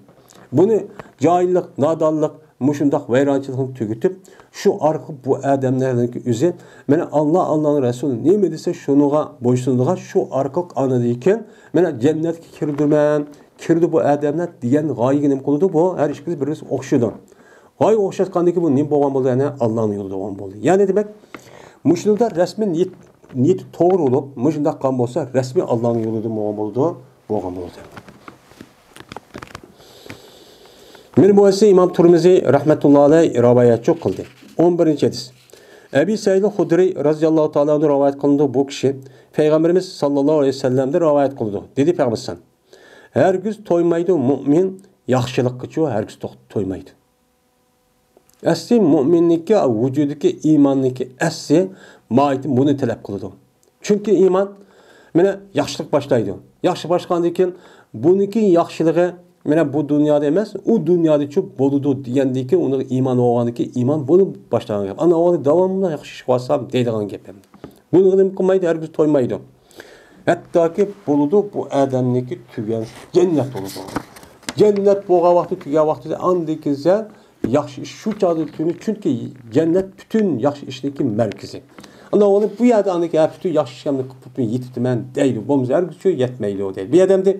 بۇنى جاھىللىق، نادانلىق، مۇشۇنداق ۋەيرانچىلىقنى تۈگىتىپ، شۇ ئارقىلىق بۇ ئادەملەرنىڭكى ئۆزى، مانا، ئاللا، ئاللانىڭ رەسۇلى نېمە دېسە، شۇنىڭغا بويسۇنىدىغان، شۇ ئارقىلىق ئاندىن كېيىن، مانا، جەننەتكە كىرىدىمەن، كىرىدۇ بۇ ئادەملەر دېگەن غايىگە نېمە قىلىدۇ؟ بۇ ھەر ئىككىسى بىر-بىرىگە ئوخشىدۇ. غايە ئوخشاشقاندىكىن بۇ نېمە بولغان بولدى؟ يەنە ئاللانىڭ يولىدا بولغان بولدى. يەنى دېمەك، مۇشۇنىڭدا رەسمىي نىيەت، نىيىتى توغرا بولۇپ، مۇشۇنداق قىلغان بولسا، رەسمىي ئاللانىڭ يولىدا بولغان بولىدۇ، بولغان بولىدۇ. مانا بۇ ھەدىسنى ئىمام تۇرمىزى رەھمەتۇللا ئەلەيھ رىۋايەتچۇ قىلدى. ئون بىرىنچى ھەدىس. ئەبى سەئىد خۇدرىي رەزىياللاھۇ تائالا ئەنھۇ رىۋايەت قىلىنىدۇ بۇ كىشى، پەيغەمبىرىمىز ساللاللاھۇ ئەلەيھى ۋەسەللەمدىن رىۋايەت قىلىدۇ. دېدى پەيغەمبەر: «ھەرگىز تويمايدۇ مۇئمىن ياخشىلىققىچۇ، ھەرگىز توق-، تويمايدۇ.» ئەسلى مۇئمىننىڭكى ۋۇجۇدىدىكى ئىماننىڭكى ئەسلى ماھىيىتى بۇنى تەلەپ قىلىدۇ. چۈنكى ئىمان، مانا، ياخشىلىق باشلايدۇ. ياخشى باشلىغاندىن كېيىن، بۇنىڭكى ياخشىلىقى، مانا، بۇ دۇنيادا ئەمەس، ئۇ دۇنيادىچۇ بولىدۇ دېگەندىن كېيىن، ئۇنىڭ ئىمان بولغاندىن كېيىن، ئىمان بۇنى باشلىغان گەپ. ئاندىن ئۇنى داۋاملىق ياخشى ئىش قىلىۋاتسام دەيدىغان گەپ ئەمدى. بۇنى نېمە قىلمايدۇ، ھەرگىز تويمايدۇ. ھەتتاكى بولىدۇ، بۇ ئادەمنىڭكى تۈگەن جەننەت بولىدۇ. جەننەت بولغان ۋاقتى، تۈگەن ۋاقتىدا ئاندىن كېيىن ياخشى ئىش شۇ چاغدا تۈگىنى، چۈنكى جەننەت پۈتۈن ياخشى ئىشنىڭكى مەركىزى. ئاندىن ئۇنى بۇ يەردە ئاندىن كېيىن، ھە، پۈتۈن ياخشى ئىشلارنى قىلىپ يېتىپتىمەن دەيدۇ. بولمىسا ھەرگىزچۇ يەتمەيدۇ دەيدۇ. بۇ يەردە ئەمدى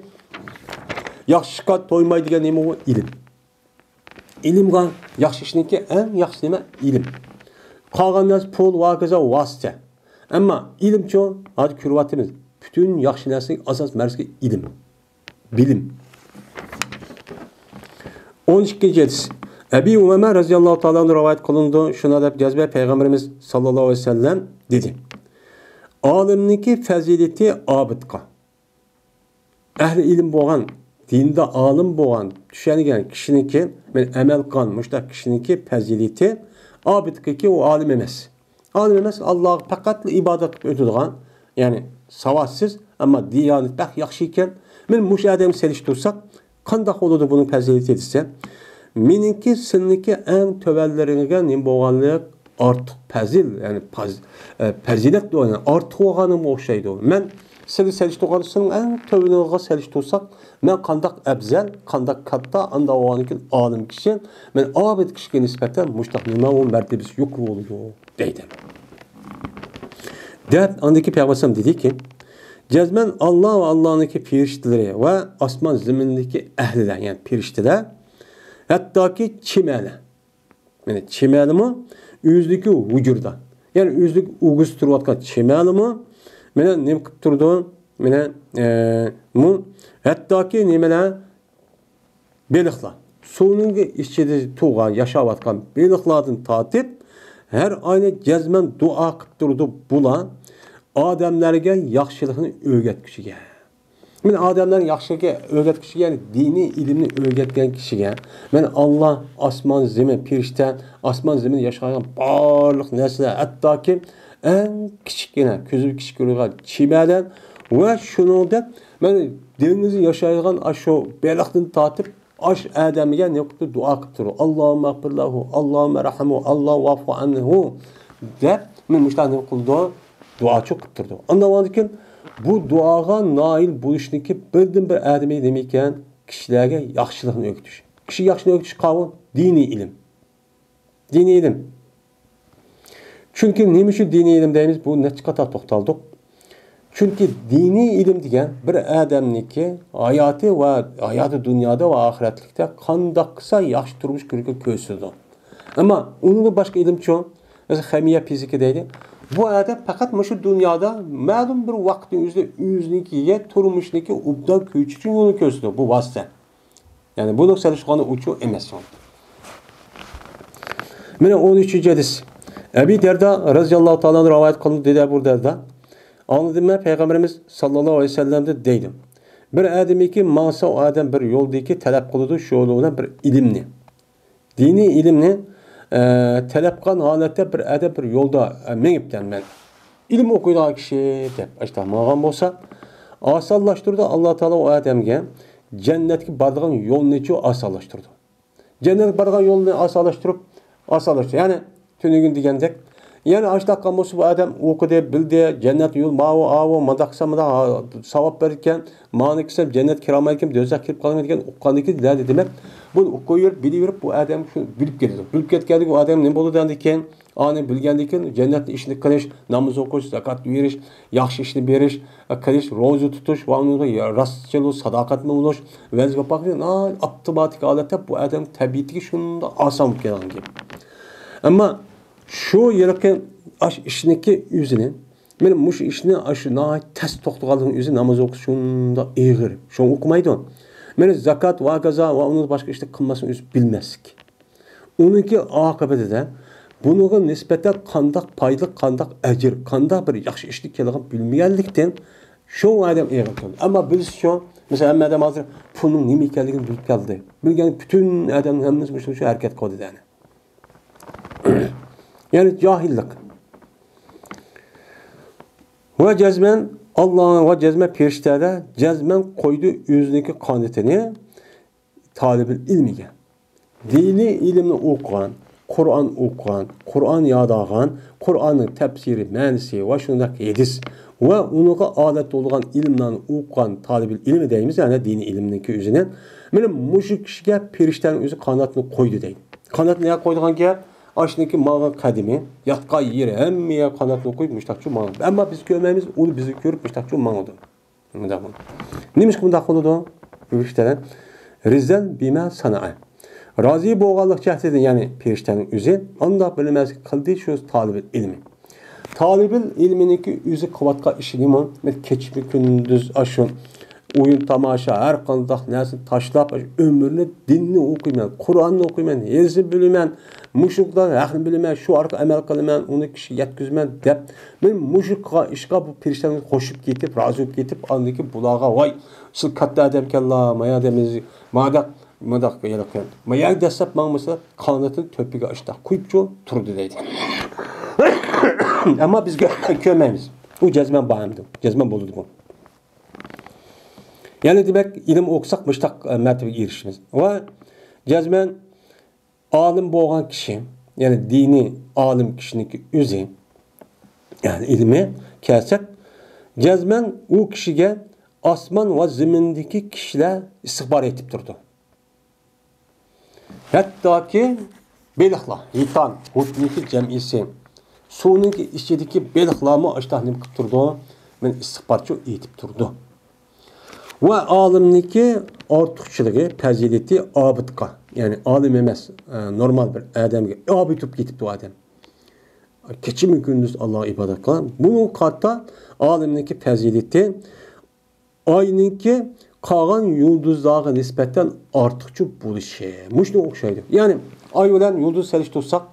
ياخشى ئىشقا تويمايدىغان نېمە ئۇ؟ ئىلىم. ئىلىمغا، ياخشى ئىشنىڭكى ئەڭ ياخشى نېمە؟ ئىلىم. قالغان نەرسە پۇل ۋە ھاكازا ۋاسىتە. ئەمما ئىلىمچۇ؟ ھازىر كۆرۈۋاتىمىز. پۈتۈن ياخشى نەرسىنىڭ ئاساس مەركىزى ئىلىم. بىلىم. ئون ئىككىنچى ھەدىس. ئەبى ئۇمامە رەزىياللاھۇ تائالا ئەنھۇ رىۋايەت قىلىنىدۇ. شۇنداق دەپ جەزمە پەيغەمبىرىمىز ساللاللاھۇ ئەلەيھى ۋەسەللەم دېدى: «ئالىمنىڭكى پەزىلىتى ئابىدقا.» ئەھلى ئىلىم بولغان، دىندا ئالىم بولغان، چۈشەنگەن كىشىنىڭكى، مەن ئەمەل قىلغان مۇشۇنداق كىشىنىڭكى پەزىلىتى ئابىدقىكى ئۇ ئالىم ئەمەس. ئالىم ئەمەس، ئاللاغا پەقەتلا ئىبادەت قىلىپ ئۆتىدىغان، يەنى ساۋاتسىز، ئەمما دىيانىتى بەك ياخشى ئىكەن. مەن مۇشۇ ئادەمگە سېلىشتۇرساق، قانداق بولىدۇ بۇنىڭ پەزىلىتى دېسە، مېنىڭكى سىلىنىڭكى ئەڭ تۆۋەنلىرىڭىزگە نېمە بولغانلىق؟ ئارتۇق پەزىل، يەنى پاز-، ئە، پەزىلەت بولغان، ئارتۇق بولغانغا ئوخشايدۇ. مەن سىلى سېلىشتۇرغان سىلىنىڭ ئەڭ تۆۋىنىغا سېلىشتۇرساق، مەن قانداق ئەپزەل، قانداق كاتتا، ئانداق بولغاندىكىن ئالىم كىشى، مەن ئابىد كىشىگە نىسبەتەن مۇشتاق نېمە ئۇ مەرتىۋىسى يۇقىرى بولىدۇ دەيدۇ. دەپ، ئاندىن كېيىن پەيغەمبەر ئەلەيھىسسالام دېدىكى، جەزمەن ئاللا ۋە ئاللانىڭكى پېرىشتىلىرى ۋە ئاسمان زېمىندىكى ئەھلىلەر، يەنى پېرىشتىلەر، ھەتتاكى چىمەنە، مانا چىمەنىمۇ ئۆزىدىكى ھۇجرىدا، يەنى ئۆزىدىكى ئۆگزىدە تۇرۇۋاتقان چىمەنىمۇ، مانا نېمە قىلىپ تۇرىدۇ؟ مانا، ئە، مۇ-، ھەتتاكى نېمىلەر؟ بېلىقلار. سۇنىڭ ئىچىدە تۇرغان، ياشاۋاتقان بېلىقلاردىن تارتىپ، ھەر ئاينى جەزمەن دۇئا قىلىپ تۇرىدۇ بۇلار، ئادەملەرگە ياخشىلىقنى ئۆگەتكۈچىگە. مەن ئادەملەرنى ياخشىلىققا ئۆگەتكۈچىگە، يەنى دىنىي ئىلىمنى ئۆگەتكەن كىشىگە، مەن ئاللا، ئاسمان، زېمىن، پېرىشتە، ئاسمان، زېمىن ياشايدىغان بارلىق نەرسىلەر، ھەتتاكى ئەڭ كىچىككىنە، كۆزى كىچىك كۆرۈنگەن چىمەنلەر ۋە شۇنىڭدەك مەن دېڭىزدا ياشايدىغان ئاشۇ بېلىقتىن تارتىپ، ئاش ئادەمگە نېمە قىلىپتۇ؟ دۇئا قىلىپ تۇرۇپ، «ئاللاھۇممە ئەغفىر لەھۇ، ئاللاھۇممە رەھمۇ، ئاللاھۇممە ۋەئفۇ ئەنھۇ» دەپ، مەن مۇشۇنداق نېمە قىلىدۇ؟ دۇئاچۇ قىلىپ تۇرىدۇ. ئاندىن كېيىن بۇ دۇئاغا نائىل بولۇشنىڭكى بىردىنبىر ئادىمى نېمە ئىكەن؟ كىشىلەرگە ياخشىلىقنى ئۆگىتىش. كىشىگە ياخشىلىقنى ئۆگىتىش قاۋۇ؟ دىنىي ئىلىم. دىنىي ئىلىم. چۈنكى نېمە ئۈچۈن دىنىي ئىلىم دەيمىز؟ بۇ نەچچە قېتىم توختالدۇق. چۈنكى دىنىي ئىلىم دېگەن بىر ئادەمنىڭكى ھاياتى ۋە ھاياتى دۇنيادا ۋە ئاخىرەتلىكتە قانداق قىلسا ياخشى تۇرمۇش كۆرۈشىگە كۆرسىتىدۇ. ئەمما ئۇنىڭدىن باشقا ئىلىمچۇ؟ مەسىلەن، خىمىيە، فىزىكا دەيدۇ. بۇ ئادەم پەقەت مۇشۇ دۇنيادا مەلۇم بىر ۋاقىتنىڭ ئۆزىدە ئۆزىنىڭكىگە تۇرمۇشنىڭكى ئوبدان كۆرۈش ئۈچۈن يولنى كۆرسىتىدۇ. بۇ ۋاسىتە. يەنى بۇنىڭ سېلىشقاندا ئۇچۇر ئەمەس. مانا ئون ئۈچىنچى ھەدىس. ئەبى دەردا رەزىياللاھۇ تائالا ئەنھۇ رىۋايەت قىلىندى، دېدى ئەبۇ دەردا. ئاڭلىدىم مەن پەيغەمبىرىمىز ساللاللاھۇ ئەلەيھى ۋەسەللەمدىن دەيدۇ. بىر ئادەمكى ماڭسا، ئۇ ئادەم بىر يولدىكى تەلەپ قىلىدۇ، شۇ يول بىلەن بىر ئىلىمنى. دىنىي ئىلىمنى، ئە، تەلەپ قىلغان ھالەتتە بىر ئادەم بىر يولدا، ئە، مېڭىپتىمەن مەن. ئىلىم ئوقۇيدىغان كىشى دەپ ئاشۇنداق ماڭغان بولسا، ئاسانلاشتۇرىدۇ ئاللا تائالا ئۇ ئادەمگە جەننەتكە بارىدىغان يولنىچۇ ئاسانلاشتۇرىدۇ. جەننەتكە بارىدىغان يولنى ئاسانلاشتۇرۇپ، ئاسانلاشتۇرىدۇ. يەنى تۈنۈگۈن دېگەندەك، يەنى ئاشۇنداق قىلغان بولسا بۇ ئادەم ئوقۇدى، بىلدى، جەننەت يول ماۋۇ، ئاۋۇ، مۇنداق قىلسا مۇنداق، ھا، ساۋاب بېرىدىكەن، مانى قىلسام جەننەتكە كىرەلمەيدىكەن، دوزاخقا كىرىپ قالىدىكەن، ئوقۇغاندىن كېيىن نەدە دېمەك، بۇنى ئوقۇيۋېرىپ، بىلىۋېرىپ، بۇ ئادەم شۇ بىلىپ كېتىدۇ. بىلىپ كەتكەندىكىن ئۇ ئادەم نېمە بولىدۇ دېگەندىكىن، ئانى بىلگەندىكىن جەننەتنىڭ ئىشىنى قىلىش، ناماز ئوقۇش، زاكات بېرىش، ياخشى ئىشنى بېرىش، قىلىش، روزا تۇتۇش ۋە ئۇنىڭغا راستچىل، ساداقەتمەن بولۇش، ۋەزىپە باقىش، ناھايىتى ئاپتوماتىك ھالەتتە بۇ ئادەم تەبىئىتىگە شۇنداق ئاسان بولۇپ كېلىدىغان گەپ. ئەمما شۇ ھېلىقى ئاش ئىشنىكى ئۆزىنى، مانا مۇشۇ ئىشنى ئاشۇ ناھايىتى تەس توختىغانلىقىنىڭ ئۆزى ناماز ئوقۇش شۇنداق ئېغىر. شۇڭا ئوقۇمايدۇ. مانا زاكات ۋە ھاكازا ۋە ئۇنىڭدىن باشقا ئىشنى قىلماسلىقنىڭ ئۆزى بىلمەسلىك. ئۇنىڭكى ئاقىۋىتىدە بۇنىڭغا نىسبەتەن قانداق پايدىلىق، قانداق ئەجىر، قانداق بىر ياخشى ئىشنى كېلىدىغان بىلمىگەنلىكتىن، شۇ ئادەم ئېغىر كۆرىدۇ. ئەمما بىلسىچۇ، مەسىلەن، ھەممە ئادەم ھازىر پۇلنىڭ نېمە ئىكەنلىكىنى بىلىپ كەلدى. بىلگەن پۈتۈن ئادەمنىڭ ھەممىسى مۇشۇ، شۇ ھەرىكەت قىلدى دەيدۇ. يەنى جاھىللىق. ۋە جەزمەن ئاللا ۋە جەزمەن پېرىشتەلەر جەزمەن قويدى ئۆزىنىڭكى قانىتىنى تالىبىل ئىلمىگە. دىنىي ئىلىمنى ئوقۇغان، قۇرئان ئوقۇغان، قۇرئان يادلىغان، قۇرئاننىڭ تەپسىرى، مەنىسى ۋە شۇنداق ھەدىس ۋە ئۇنىڭغا ئادەت بولغان ئىلىملارنى ئوقۇغان تالىبىل ئىلمى دەيمىز، يەنى دىنىي ئىلىمنىڭكى ئۆزىنى. مانا مۇشۇ كىشىگە پېرىشتەنىڭ ئۆزى قاناتنى قويدى دەيدۇ. قاناتنى نېگە قويىدىغان گەپ؟ ئاشۇنىڭكى ماڭغان قەدىمى، ياتقان يېرى، ھەممە يەرگە قاناتنى قويۇپ مۇشتاقچۇ ماڭىدۇ. ئەمما بىز كۆرمەيمىز، ئۇ بىزنى كۆرۈپ مۇشتاقچۇ ماڭىدۇ. مۇنداق بولىدۇ. نېمىشقا مۇنداق بولىدۇ؟ پېرىشتە رىزەن بىما سانائە. رازى بولغانلىق جەھەتتىن، يەنى پېرىشتەنىڭ ئۆزى ئانداق بىلمەسلىك قىلدى شۇ تالىبىل ئىلمى. تالىبىل ئىلمىنىڭكى ئۆزى قىلىۋاتقان ئىشى نېمە؟ مەن كېچىمۇ كۈندۈز ئاشۇ ئويۇن تاماشا، ھەر قانداق نەرسىنى تاشلاپ، ئاشۇ ئۆمرىنى دىننى ئوقۇيمەن، قۇرئاننى ئوقۇيمەن، ھەدىسنى بىلىمەن، مۇشۇلاردا ھەقنى بىلىمەن، شۇ ئارقىلىق ئەمەل قىلىمەن، ئۇنى كىشىگە يەتكۈزىمەن دەپ، مەن مۇشۇ قىلغان ئىشقا بۇ پېرىشتەلەرنى قوشۇپ كېتىپ، رازى بولۇپ كېتىپ، ئاندىن كېيىن بۇلارغا، ۋاي، سىز كاتتا ئادەمكەنلا، مايا ئادەمىز، ماداق، ماداق، مايا دەسسەپ ماڭمىسا، قانىتىنى تۆپىگە ئاشتاق قويۇپچۇ تۇردى دەيدۇ. ئەمما بىز كۆ-، كۆرمەيمىز. ئۇ جەزمەن بار ئەمدى. جەزمەن بولىدىغۇ. يەنى دېمەك، ئىلىم ئوقۇساق مۇشتاق، ئە، مەرتىۋىگە ئېرىشىمىز. ۋە جەزمەن ئالىم بولغان كىشى، يەنى دىنىي ئالىم كىشىنىڭكى ئۆزى، يەنى ئىلمى كەلسەك، جەزمەن ئۇ كىشىگە ئاسمان ۋە زېمىندىكى كىشىلەر ئىستىغپار ئېيتىپ تۇرىدۇ. ھەتتاكى بېلىقلار، ھىتان، ھۇتنىڭكى جەمئىسى، سۇنىڭكى ئىچىدىكى بېلىقلارمۇ ئاشتاق نېمە قىلىپ تۇرىدۇ؟ مەن ئىستىغپارچۇ ئېيتىپ تۇرىدۇ. ۋە ئالىمنىڭكى ئارتۇقچىلىقى، پەزىلىتى ئابىدقا، يەنى ئالىم ئەمەس، ئە، نورمال بىر ئادەمگە ئابىد بولۇپ كېتىپتۇ ئادەم. كېچىمۇ كۈندۈز ئاللاغا ئىبادەت قىلغان. بۇنىڭغا قارىتا ئالىمنىڭكى پەزىلىتى ئاينىڭكى قالغان يۇلدۇزلارغا نىسبەتەن ئارتۇقچە بولۇشى. مۇشۇنىڭغا ئوخشايدۇ. يەنى ئاي بىلەن يۇلدۇز سېلىشتۇرساق،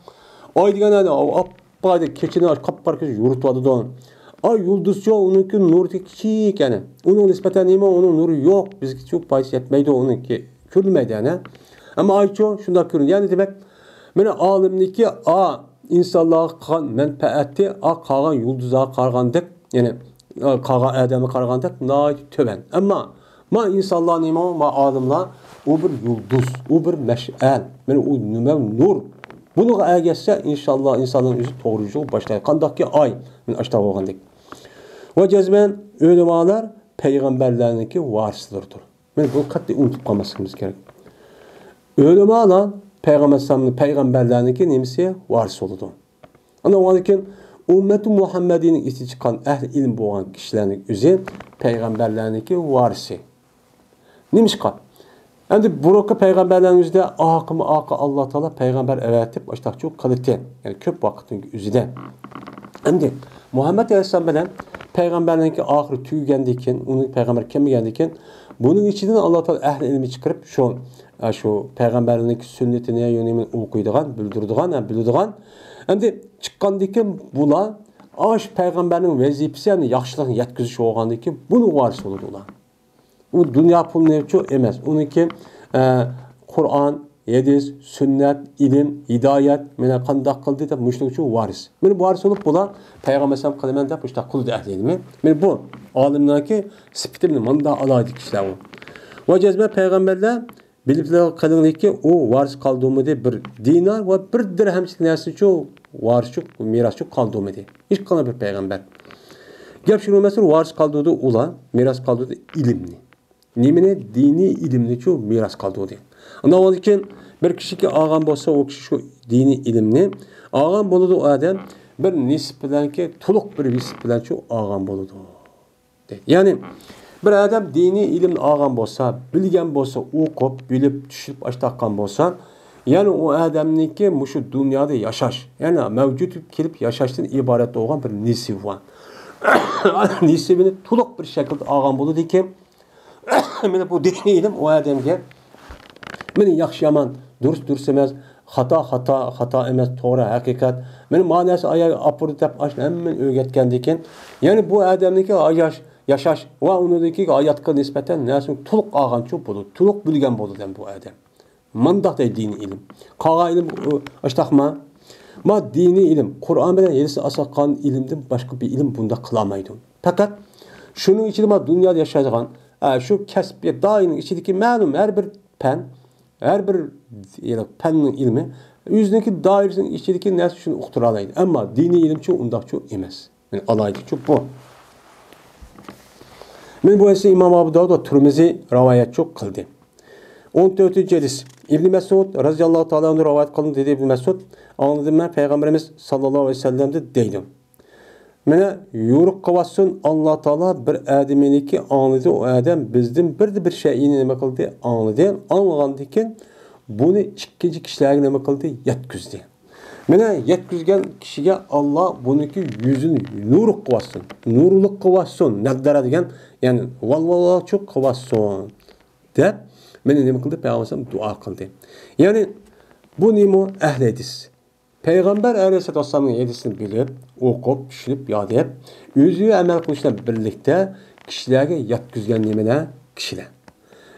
ئاي دېگەن ئەنە ئاپپاقدەك كېچىنى قاپقارا كېچە يورۇتۇۋاتىدۇ. ئاي يۇلدۇزچۇ، ئۇنىڭكى نۇرى كىچىك ئەنە. ئۇنىڭغا نىسبەتەن نېمە؟ ئۇنىڭ نۇرى يوق. بىزگىچۇ پايدىسى يەتمەيدۇ ئۇنىڭكى. كۆرۈنمەيدۇ ئەنە. ئەمما ئايچۇ شۇنداق كۆرۈنىدۇ. يەنى دېمەك، مانا ئالىمنىڭكى ئا ئىنسانلارغا قىلغان مەنپەئەتى ئا قالغان يۇلدۇزلارغا قارىغاندەك، يەنى، ئا، قالغان ئادەمگە قارىغاندەك ناھايىتى تۆۋەن. ئەمما ما ئىنسانلار نېمە؟ ما ئالىملار، ئۇ بىر يۇلدۇز، ئۇ بىر مەشئەل، مانا ئۇ نېمە؟ نۇر. بۇنىڭغا ئەگەشسە، ئىنشاللا، ئىنساننىڭ ئۆزى توغرا يولغا باشلايدۇ. قانداقكى ئاي، مانا ئاشتا بولغاندەك. ۋە جەزمەن ئۆلىمالار پەيغەمبەرلەرنىڭكى ۋارىسلىرىدۇر. مانا بۇنى قەتئىي ئۇنتۇپ قالماسلىقىمىز كېرەك. ئۆلىمالار پەيغەمبەر ئەلەيھىسسالامنىڭ، پەيغەمبەرلەرنىڭكى نېمىسى؟ ۋارىسى بولىدۇ. ئاندىن ئۇنىڭدىن كېيىن ئۈممەتى مۇھەممەدىينىڭ ئىچىدىن چىققان ئەھلى ئىلىم بولغان كىشىلەرنىڭ ئۆزى پەيغەمبەرلەرنىڭكى ۋارىسى. نېمىشقا؟ ئەمدى بۇرۇنقى پەيغەمبەرلەرنىڭ ئۆزىدە ئاقىمۇ ئاقا ئاللا تائالا پەيغەمبەر ئەۋەتىپ ئاشتاقچۇ قىلىتى. يەنى كۆپ ۋاقىتنىڭ ئۆزىدە. ئەمدى مۇھەممەد ئەلەيھىسسالام بىلەن پەيغەمبەرنىڭكى ئاخىرى تۈگىگەندىن كېيىن، ئۇنىڭ پەيغەمبەر كەلمىگەندىن كېيىن، بۇنىڭ ئىچىدىن ئاللا تائالا ئەھلى ئىلمى چىقىرىپ، شۇ، شۇ پەيغەمبەرنىڭكى سۈننىتىنى، يۆنىمىنى ئوقۇيدىغان، بىلدۈرىدىغان، ھەم بىلىدىغان. ئەمدى چىققاندىن كېيىن بۇلار ئاشۇ پەيغەمبەرنىڭ ۋەزىپىسى، يەنى ياخشىلىقنى يەتكۈزۈش بولغاندىن كېيىن بۇنىڭ ۋارىسى بولىدۇ ئۇلار. ئۇ دۇنيا پۇلىنىچۇ ئەمەس. ئۇنىڭكى، ئە، قۇرئان، ھەدىس، سۈننەت، ئىلىم، ھىدايەت، مانا قانداق قىلدى دەپ مۇشۇنىڭچۇ ۋارىس. مانا ۋارىس بولۇپ بۇلار پەيغەمبەر ئەلەيھىسسالام قىلىمەن دەپ مۇشۇنداق قىلدى ئەھلى ئىلمى. مانا بۇ ئالىمنىڭكى سۈپىتى مانا مۇنداق ئالاھىدە كىشىلەر ئۇ. ۋە جەزمەن پەيغەمبەرلەر بىلىپ قېلىڭلىكى، ئۇ ۋارىس قالدۇرمىدى، بىر دىنار ۋە بىر دىرھەمچىلىك نەرسىنىچۇ ۋارىسچۇ، مىراسچۇ قالدۇرمىدى. ھېچقانداق بىر پەيغەمبەر. گەپ شۇ مەسىلە ۋارىس قالدۇردى ئۇلار، مىراس قالدۇردى ئىلىمنى. نېمىنى؟ دىنىي ئىلىمنىچۇ مىراس قالدۇردى. ئاندىن كېيىن بىر كىشىكى ئالغان بولسا، ئۇ كىشى شۇ دىنىي ئىلىمنى ئالغان بولىدۇ، ئۇ ئادەم بىر نېسىپ بىلەنكى، تولۇق بىر نېسىپ بىلەنچۇ ئالغان بولىدۇ. دەيدۇ. يەنى بىر ئادەم دىنىي ئىلىمنى ئالغان بولسا، بىلگەن بولسا، ئوقۇپ، بىلىپ، چۈشىنىپ ئاشتاققان بولسا، يەنى ئۇ ئادەمنىڭكى مۇشۇ دۇنيادا ياشاش، يەنى مەۋجۇت كېلىپ ياشاشتىن ئىبارەت بولغان بىر نېسىۋى بار. نېسىۋىنى تولۇق بىر شەكىلدە ئالغان بولىدىكەن. مانا بۇ دىنىي ئىلىم ئۇ ئادەمگە مانا ياخشى يامان، دۇرۇس دۇرۇس ئەمەس، خاتا، خاتا، خاتا ئەمەس، توغرا، ھەقىقەت. مېنى ما نەرسە ئاياغ ئاپىرىدۇ دەپ، ئاشۇ ھەممىنى ئۆگەتكەندىن كېيىن، يەنى بۇ ئادەمنىڭكى ياش-، ياشاش ۋە ئۇنىڭدىكى ھاياتقا نىسبەتەن نەرسىنى تولۇق ئالغانچۇ بولىدۇ، تولۇق بىلگەن بولىدۇ بۇ ئادەم. مۇنداق دەيدۇ دىنىي ئىلىم. قالغان ئىلىم، ئۇ، ئاشتاقما؟ ما دىنىي ئىلىم، قۇرئان بىلەن ھەدىستىن ئاساس قالغان ئىلىمدىن باشقا بىر ئىلىم بۇنداق قىلالمايدۇ. پەقەت شۇنىڭ ئىچىدە ما دۇنيادا ياشايدىغان، ئە، شۇ كەسىپ دائىرىنىڭ ئىچىدىكى مەلۇم ھەر بىر پەن، ھەر بىر، يەنى پەننىڭ ئىلمى ئۆزىنىڭكى دائىرىسىنىڭ ئىچىدىكى نەرسە شۇنى ئۇقتۇرالايدۇ. ئەمما دىنىي ئىلىمچۇ ئۇنداقچۇ ئەمەس. مەن ئالايىتىچۇ بۇ. مەن بۇ ھەدىسنى ئىمام ئابۇ داۋۇد ۋە تۇرمىزى رىۋايەتچۇ قىلدى. ئون تۆتىنچى ھەدىس. ئىبنى مەسئۇد رەزىياللاھۇ تائالا ئەنھۇ رىۋايەت قىلدى، دېدى ئىبنى مەسئۇد، ئاڭلىدىم مەن پەيغەمبىرىمىز ساللاللاھۇ ئەلەيھى ۋەسەللەمدىن دەيدۇ. مانا يورۇق قىلىۋاتسۇن، ئاللا تائالا بىر ئادەمنىكى ئاڭلىدى، ئۇ ئادەم بىزدىن بىردە بىر شەيئىنى نېمە قىلدى؟ ئاڭلىدى. ئاڭلىغاندىن كېيىن بۇنى ئىككىنچى كىشىلەرگە نېمە قىلدى؟ يەتكۈزدى. مانا يەتكۈزگەن كىشىگە ئاللا بۇنىڭكى يۈزىنى نۇرلۇق قىلىۋاتسۇن، نۇرلۇق قىلىۋاتسۇن، نەددارە دېگەن، يەنى ۋالۋالاچۇق قىلىۋاتسۇن دەپ، مانا نېمە قىلدى؟ پەيغەمبەر دۇئا قىلدى. يەنى بۇ نېمە؟ ئەھلى ھەدىس. پەيغەمبەر ئەلەيھىسسالاتۇ ۋەسسالامنىڭ ھەدىسىنى بىلىپ، ئوقۇپ، چۈشىنىپ، ياد ئېلىپ، ئۆزى ئەمەل قىلىش بىلەن بىرلىكتە كىشىلەرگە يەتكۈزگەن نېمىلەر؟ كىشىلەر.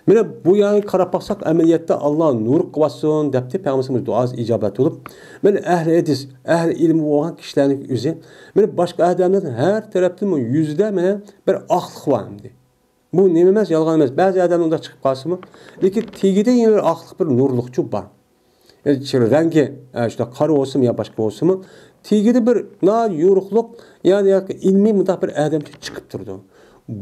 مانا بۇ يەرگە قاراپ باقساق، ئەمەلىيەتتە ئاللا نۇر قىلىۋاتسۇن دەپتۇ پەيغەمبىرىمىز دۇئاسى ئىجابەت بولۇپ. مانا ئەھلى ھەدىس، ئەھلى ئىلىم بولغان كىشىلەرنىڭ ئۆزى، مانا باشقا ئادەملەردىن ھەر تەرەپتىن يۈزىدە مانا بىر ئاقلىق بار ئەمدى. بۇ نېمە ئەمەس، يالغان ئەمەس. بەزى ئادەم ئۇنداق چىقىپ قالسىمۇ، لېكىن تېگىدە يەنە بىر ئاقلىق، بىر نۇرلۇقچۇ بار. يەنى چىر-، رەڭگى، ئە، شۇنداق قارا بولسىمۇ يا باشقا بولسىمۇ، تېگىدە بىر ناھايىتى يورۇقلۇق، يەنى ياكى ئىلمىي مۇنداق بىر ئادەمچە چىقىپ تۇرىدۇ.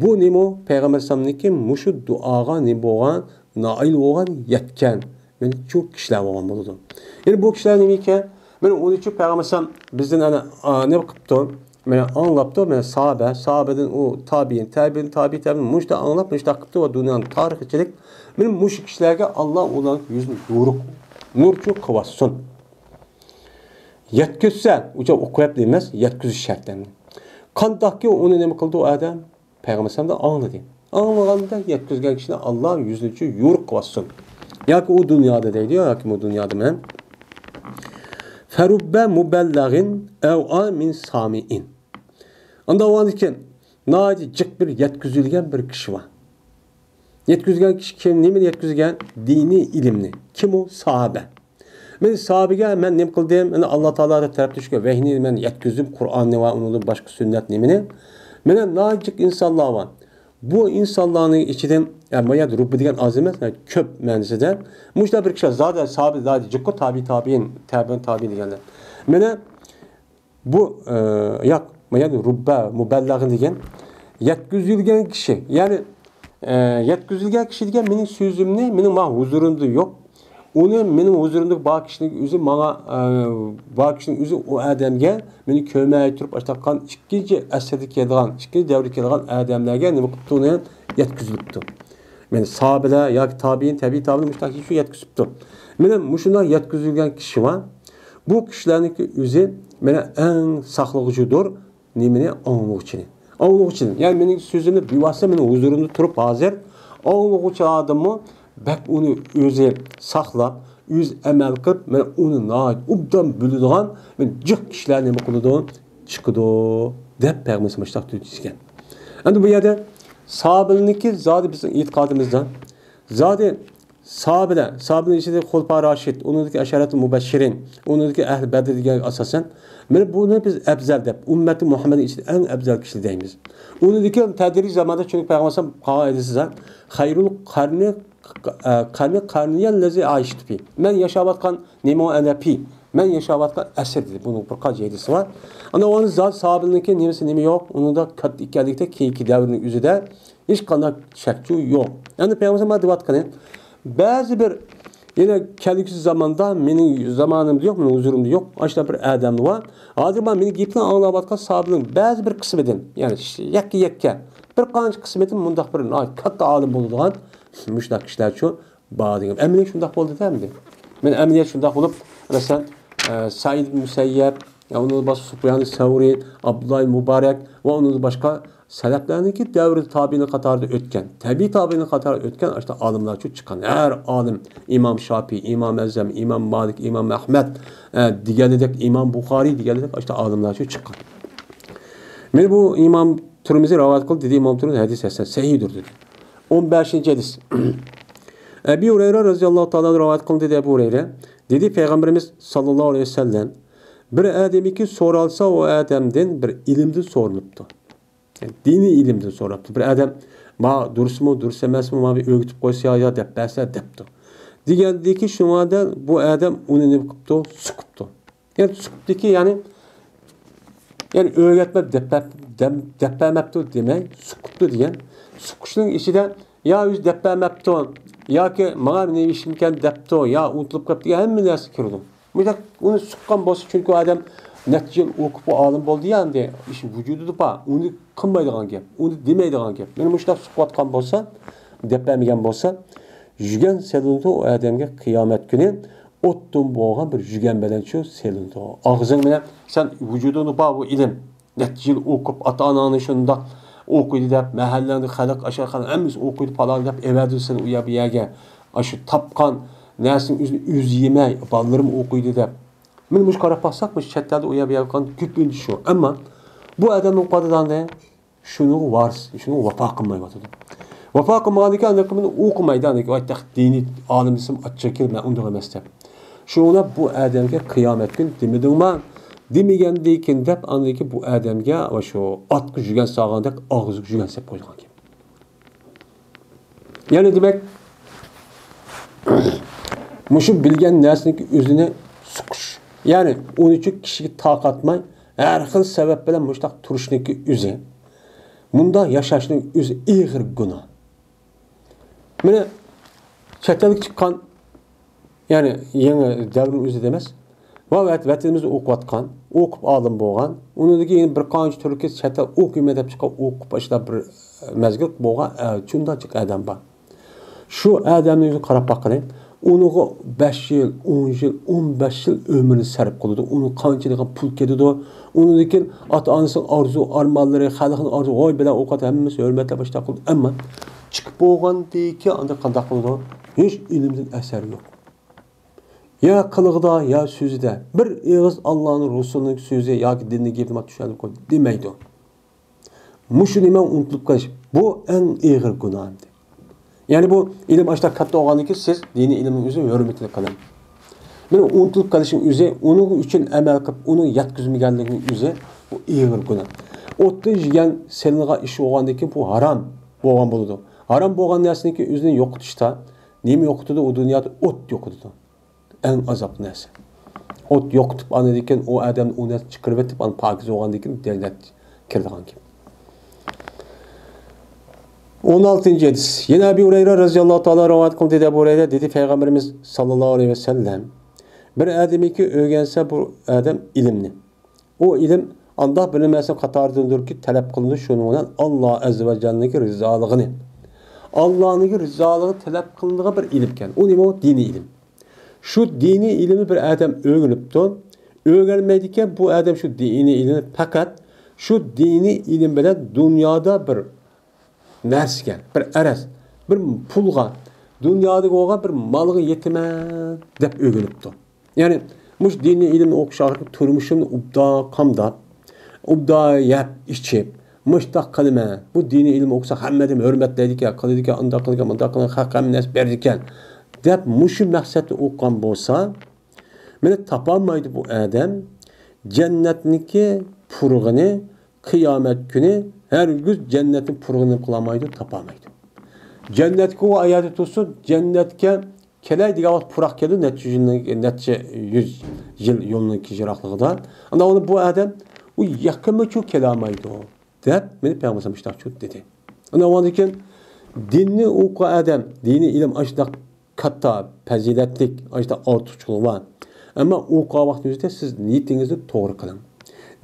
بۇ نېمە؟ پەيغەمبەر ئەلەيھىسسالامنىڭكى مۇشۇ دۇئاغا نېمە بولغان، نائىل بولغان، يەتكەن. مانا شۇ كىشىلەر بولغان بولىدۇ. يەنى بۇ كىشىلەر نېمە ئىكەن؟ مانا ئۇنىڭ ئۈچۈن پەيغەمبەر ئەلەيھىسسالام بىزدىن ئەنە، ئا، نېمە قىپتۇ؟ مانا ئاڭلاپتۇ، مانا ساھابە، ساھابىدىن ئۇ تابىئىن، تابىئىن، تابىئىن، تابىئىن مۇشۇنداق ئاڭلاپ، مۇشۇنداق قىپتۇ ۋە دۇنيانىڭ تارىخىچىلىك. مانا مۇشۇ كىشىلەرگە ئاللا ئۇلارنىڭ يۈزىنى يورۇق، نۇرچۇ قىلىۋاتسۇن. يەتكۈزسە، ئۇچا ئوقۇۋەت ئەمەس، يەتكۈزۈش شەرت ئەمدى. قانداقكى ئۇنى نېمە قىلدى ئۇ ئادەم؟ پەيغەمبەر ئەلەيھىسسالام ئاڭلىدى. ئاڭلىغاندا يەتكۈزگەن كىشىنى ئاللا يۈزىنى يورۇق قىلىۋاتسۇن. ياكى ئۇ دۇنيادا دەيدۇ، ياكى بۇ دۇنيادىمۇ. فەرۇببە مۇبەللەغىن ئەۋئا مىن سامىئىن. ئاندا ئۇنىڭدىن كېيىن ناھايىتى جىق بىر يەتكۈزۈلگەن بىر كىشى بار. يەتكۈزگەن كىشى كىم؟ نېمىنى يەتكۈزگەن؟ دىنىي ئىلىمنى. كىم ئۇ؟ ساھابە. مەن ساھابىگە مەن نېمە قىلدىم؟ مەن ئاللا تائالا تەرەپتىن چۈشكەن ۋەھىينى مەن يەتكۈزدۈم، قۇرئاننى ۋە ئۇنىڭدىن باشقا سۈننەت نېمىنى. مانا ناھايىتى جىق ئىنسانلار بار. بۇ ئىنسانلارنىڭ ئىچىدىن، يا، ما يەردە رۇببى دېگەن ئاز ئەمەس، يا، كۆپ مەنىسىدە. مۇشۇنداق بىر كىشىلەر زادى ساھابە زادى جىققۇ، تابىئىن، تابىئىن، تابىئىن، تابىئىن دېگەنلەر. مانا بۇ، ئە، ياق، يەنى رۇببە مۇبەللەغ دېگەن يەتكۈزۈلگەن كىشى. يەنى، ئە، يەتكۈزۈلگەن كىشى دېگەن مېنىڭ سۆزۈمنى، مېنىڭ مانا ھۇزۇرۇمدا يوق. ئۇنى مېنىڭ ھۇزۇرۇمدا بار كىشىنىڭ ئۆزى ماڭا، ئە، بار كىشىنىڭ ئۆزى ئۇ ئادەمگە مېنى كۆرمەي تۇرۇپ ئاشتاققان ئىككىنچى ئەسىردە كېلىدىغان، ئىككىنچى دەۋردە كېلىدىغان ئادەملەرگە نېمە قىپتۇ ئۇنى؟ يەتكۈزۈلۈپتۇ. مەن ساھابىلەر ياكى تابىئىن، تەبىئىي تابىئىن مۇشۇنداق شۇ يەتكۈزۈپتۇ. مانا مۇشۇنداق يەتكۈزۈلگەن كىشى بار. بۇ كىشىلەرنىڭكى ئۆزى مانا ئەڭ ساقلىغۇچىدۇر نېمىنى؟ ئاڭلىغۇچىنى. ئاڭلىغۇچىنى. يەنى مېنىڭ سۆزۈمنى بىۋاسىتە مېنىڭ ھۇزۇرۇمدا تۇرۇپ ھازىر ئاڭلىغۇچىلاردىنمۇ بەك ئۇنى ئۆزى ساقلاپ، ئۆزى ئەمەل قىلىپ، مانا ئۇنى ناھايىتى ئوبدان بىلىدىغان، مانا جىق كىشىلەر نېمە قىلىدۇ؟ چىقىدۇ دەپ پەيغەمبىرىمىز مۇشۇنداق تۈزىتىشكەن. ئەمدى بۇ يەردە ساھابىلەرنىڭكى زادى بىزنىڭ ئېتىقادىمىزدا زادى ساھابىلەر، ساھابىلەرنىڭ ئىچىدە خۇلىپا راشىد، ئۇنىڭدىكى ئەشەرەتۇل مۇبەششىرىن، ئۇنىڭدىكى ئەھلى بەدر دېگەنگە ئاساسەن، مانا بۇنى بىز ئەپزەل دەپ، ئۈممەتى مۇھەممەدنىڭ ئىچىدە ئەڭ ئەپزەل كىشى دەيمىز. ئۇنىڭدىكى تەدرىج زاماندا، چۈنكى پەيغەمبەر قالغان ھەدىسىدە، خەيرۇل قەرنى، قەرنى، قەرنىيەللەزى ئەيشتۇ فى. مەن ياشاۋاتقان نېمە ئەنە پى. مەن ياشاۋاتقان ئەسىر دېدى. بۇنىڭ بىر قانچە ھەدىسى بار. ئانا ئۇنى زاد ساھابىنىڭكى نېمىسى نېمە يوق. ئۇنىڭدا كاتتا ئىكەنلىكتە كېيىنكى دەۋرنىڭ ئۆزىدە ھېچقانداق شەكچۇ يوق. ئەمدى پەيغەمبەر ما دېۋاتقىنى، بەزى بىر يەنە كەلگۈسى زاماندا، مېنىڭ زامانىمدا يوق، مېنىڭ ھۇزۇرۇمدا يوق، ئاشۇنداق بىر ئادەم بار. ھازىر ما مېنىڭ گېپىمنى ئاڭلاۋاتقان ساھابىنىڭ بەزى بىر قىسمىدىن، يەنى يەككە-يەككە بىر قانچە قىسمىدىن مۇنداق بىر ناھايىتى كاتتا ئالىم بولىدىغان مۇشۇنداق كىشىلەرچۇ بار دېگەن. ئەمەلىيەت شۇنداق بولدى-دە ئەمدى. مەن ئەمەلىيەت شۇنداق بولۇپ، مەسىلەن، ئە، سەئىد ئىبن مۇسەييەب، يا ئۇنىڭدىن باشقا سۇپيان سەۋرى، ئابدۇللا مۇبارەك ۋە ئۇنىڭدىن باشقا سەلەپلەرنىڭكى دەۋرىدە تابىئىنىڭ قاتارىدا ئۆتكەن، تەبىئىي تابىئىنىڭ قاتارىدا ئۆتكەن ئاشۇنداق ئالىملارچۇ چىققان. ھەر ئالىم، ئىمام شاپىئى، ئىمام ئەزەم، ئىمام مالىك، ئىمام ئەھمەد، ئە، دېگەنلىدەك، ئىمام بۇخارىي دېگەنلىدەك ئاشۇنداق ئالىملارچۇ چىققان. مانا بۇ ئىمام تۇرمىزى رىۋايەت قىلدى، دېدى ئىمام تۇرمىزى، ھەدىس ھەسەن، سەھىھدۇر دېدى. ئون بەشىنچى ھەدىس. ئەبى ھۇرەيرە رەزىياللاھۇ تائالا رىۋايەت قىلدى، دېدى ئەبۇ ھۇرەيرە. دېدى پەيغەمبىرىمىز ساللاللاھۇ ئەلەيھى ۋەسەللەم، بىر ئادەمكى سورالسا، ئۇ ئادەمدىن بىر ئىلىمدىن سورىلىپتۇ. يەنى دىنىي ئىلىمدىن سوراپتۇ. بىر ئادەم، ما دۇرۇسمۇ، دۇرۇس ئەمەسمۇ، ما بىر ئۆگىتىپ قويسا يا، يا دەپ بەرسە دەپتۇ. دېگەندىكى شۇنىڭ بىلەن بۇ ئادەم ئۇنى نېمە قىپتۇ؟ سوقۇپتۇ. يەنى سوقۇپتىكى، يەنى، يەنى ئۆگەتمەپ دەپ بەر-، دەم-، دەپ بەرمەپتۇ دېمەي، سوقۇپتۇ دېگەن. سوقۇشنىڭ ئىچىدە يا ئۆزى دەپ بەرمەپتۇ، ياكى ماڭا نېمە ئىشمىكەن دەپتۇ، يا ئۇنتۇلۇپ قاپتۇ دېگەن ھەممە نەرسە كىرىدۇ. مۇشۇنداق ئۇنى سوققان بولسا، چۈنكى ئۇ ئادەم نەچچە يىل ئوقۇپ ئالىم بولدى يا، ئەمدى ئىش ۋۇجۇدىدا بار، ئۇنى قىلمايدىغان گەپ، ئۇنى دېمەيدىغان گەپ. مانا مۇشۇنداق سوقۇۋاتقان بولسا، دەپ بەرمىگەن بولسا، يۈگەن سېلىنىدۇ ئۇ ئادەمگە قىيامەت كۈنى، ئوتتىن بولغان بىر يۈگەن بىلەن شۇ سېلىنىدۇ. ئاغزىڭ بىلەن سەن ۋۇجۇدۇڭدا بار بۇ ئىلىم. نەچچە يىل ئوقۇپ، ئاتا-ئاناڭنى شۇنداق ئوقۇيدۇ دەپ، مەھەللەڭدە خەلق، ئاشۇ خەلق ھەممىسى ئوقۇيدۇ، پالان دەپ ئەۋەتىدۇ سېنى ئۇ يەر بۇ يەرگە. ئاشۇ تاپقان نەرسىنى ئۆزى، ئۆزى يېمەي، بالىلىرىمۇ ئوقۇيدۇ دەپ. مانا مۇشۇ قاراپ باقساق، مۇشۇ چەت ئەلدە ئۇ يەر بۇ يەرگە كۆپىنچە شۇ. ئەمما بۇ ئادەمنىڭ قولىدا شۇنىڭغا ۋارىس، شۇنىڭغا ۋاپا قىلمايۋاتىدۇ. ۋاپا قىلمىغاندىن كېيىن ئاندىن كېيىن ئۇ قىلمايدۇ، ئاندىن كېيىن، «ۋاي، تېخى دىنىي ئالىم دېسەم ئاچچىق كېلىپ، مەن ئۇنداق ئەمەس» دەپ. شۇڭا بۇ ئادەمگە قىيامەت كۈن دېمىدىڭما؟ دېمىگەندىكىن دەپ، ئاندىن كېيىن بۇ ئادەمگە ۋە شۇ ئاتقا يۈگەن سالغاندەك ئاغزىغا يۈگەن سېلىپ قويىدىغان گەپ. يەنى دېمەك، مۇشۇ بىلگەن نەرسىنىڭكى ئۆزىنى سوقۇش. يەنى ئۇنىچۇ كىشىگە تاقاتماي، ھەر خىل سەۋەب بىلەن مۇشۇنداق تۇرۇشنىڭكى ئۆزى. مۇنداق ياشاشنىڭ ئۆزى ئېغىر گۇناھ. مانا چەت ئەلگە چىققان، يەنى يېڭى دەۋرنىڭ ئۆزىدە ئەمەس. ۋە ۋەت-، ۋەتىنىمىزدە ئوقۇۋاتقان، ئوقۇپ ئالىم بولغان، ئۇنىڭدىن كېيىن بىر قانچە تۈركى چەت ئەل ئوقۇيمەن دەپ چىققان، ئوقۇپ ئاشۇنداق بىر مەزگىل بولغان، ئە، شۇنداق جىق ئادەم بار. شۇ ئادەمنى ئۆزى قاراپ باققىلى. ئۇنىڭغا بەش يىل، ئون يىل، ئون بەش يىل ئۆمرىنى سەرپ قىلىدۇ. ئۇنىڭ قانچىلىغان پۇل كېتىدۇ. ئۇنىڭدىن كېيىن ئاتا-ئانىسىنىڭ ئارزۇ-ئارمانلىرى، خەلقنىڭ ئارزۇ، ۋاي بىلەن ئوقۇت ھەممىسى ھۆرمەتلەپ ئاشۇنداق قىلىدۇ. ئەمما چىقىپ بولغاندىن كېيىن ئاندىن قانداق قىلىدۇ؟ ھېچ ئىلىمدىن ئەسەر يوق. يا قىلىقىدا، يا سۆزىدە بىر ئېغىز ئاللانىڭ، رۇسۇلنىڭ سۆزى ياكى دىننىڭ گېپىنى مانا چۈشەندۈرۈپ قويدى دېمەيدۇ. مۇشۇ نېمە ئۇنتۇلۇپ قېلىش، بۇ ئەڭ ئېغىر گۇناھ ئەمدى. يەنى بۇ ئىلىم ئاشۇنداق كاتتا بولغاندىن كېيىن سىز دىنىي ئىلىمنىڭ ئۆزىنى ھۆرمىتىنى قىلىڭ. مانا ئۇنتۇلۇپ قېلىشنىڭ ئۆزى، ئۇنىڭ ئۈچۈن ئەمەل قىلىپ، ئۇنى يەتكۈزمىگەنلىكنىڭ ئۆزى، بۇ ئېغىر گۇناھ. ئوتتىن يۈگەن سېلىنغان ئىش بولغاندىن كېيىن بۇ ھارام بولغان بولىدۇ. ھارام بولغان نەرسىنىڭكى ئۆزىنى يوقىتىشتا نېمە يوقىتىدۇ؟ ئۇ دۇنيادا ئوت يوقىتىدۇ. ئەڭ ئازابلىق نەرسە. ئوت يوقىتىپ، ئاندىن كېيىن ئۇ ئادەمنى ئۇ نەرسە چىقىرىۋېتىپ، ئاندىن پاكىز بولغاندىن كېيىن جەننەتكە كىرىدىغان گەپ. ئون ئالتىنچى ھەدىس. يەنە ئەبى ھۇرەيرە رەزىياللاھۇ تائالا رىۋايەت قىلدى، دېدى ئەبۇ ھۇرەيرە، دېدى پەيغەمبىرىمىز ساللاللاھۇ ئەلەيھى ۋەسەللەم، بىر ئادەمكى ئۆگەنسە بۇ ئادەم ئىلىمنى. ئۇ ئىلىم ئانداق بىلىم نەرسە قاتارىدىندۇركى، تەلەپ قىلىنىدۇ، شۇنىڭ بىلەن ئاللا ئەززە ۋە جەللىنىڭكى رىزالىقىنى. ئاللانىڭكى رىزالىقى تەلەپ قىلىنىدىغان بىر ئىلىمكەن. ئۇ نېمە؟ ئۇ دىنىي ئىلىم. شۇ دىنىي ئىلىمنى بىر ئادەم ئۆگىنىپتۇ. ئۆگەنمەيدىكەن، بۇ ئادەم شۇ دىنىي ئىلىمنى پەقەت شۇ دىنىي ئىلىم بىلەن دۇنيادا بىر نەرسىگە، بىر ئەرز، بىر پۇلغا، دۇنيادىكى بولغان بىر مالغا يېتىمەن دەپ ئۆگىنىپتۇ. يەنى مۇشۇ دىنىي ئىلىمنى ئوقۇش ئارقىلىق تۇرمۇشۇمنى ئوبدان قامداپ، ئوبدان يەپ ئىچىپ، مۇشۇنداق قىلىمەن، بۇ دىنىي ئىلىم ئوقۇسا ھەممە ئادەم ھۆرمەتلەيدىكەن، قىلىدىكەن، ئۇنداق قىلىدىكەن، مۇنداق قىلىدىكەن، خەق ھەممە نەرسە بېرىدىكەن دەپ مۇشۇ مەقسەتتە ئوقۇغان بولسا، مانا تاپالمايدۇ بۇ ئادەم جەننەتنىكى پۇرىقىنى، قىيامەت كۈنى ھەرگىز جەننەتنى پۇرىقىنى قىلالمايدۇ، تاپالمايدۇ. جەننەتكە ئۇ ئايەردە تۇرسۇن، جەننەتكە كېلەي دېگەن ۋاقىت پۇراق كېلىدۇ، نەچچە يۈز يىلنىڭ، نەچچە يۈز يىل يولنىڭ يىراقلىقىدا. ئاندىن ئۇنى بۇ ئادەم ئۇ يېقىنمۇچۇ كېلەلمەيدۇ دەپ مانا پەيغەمبەر مۇشۇنداق دېدى. ئاندىن ئۇنىڭدىن كېيىن دىننى ئوقۇغان ئادەم، دىنىي ئىلىم ئاشۇنداق كاتتا پەزىلەتلىك، ئاشۇنداق ئارتۇقچىلىقى بار. ئەمما ئوقۇغان ۋاقتىڭىزدا سىز نىيىتىڭىزنى توغرا قىلىڭ.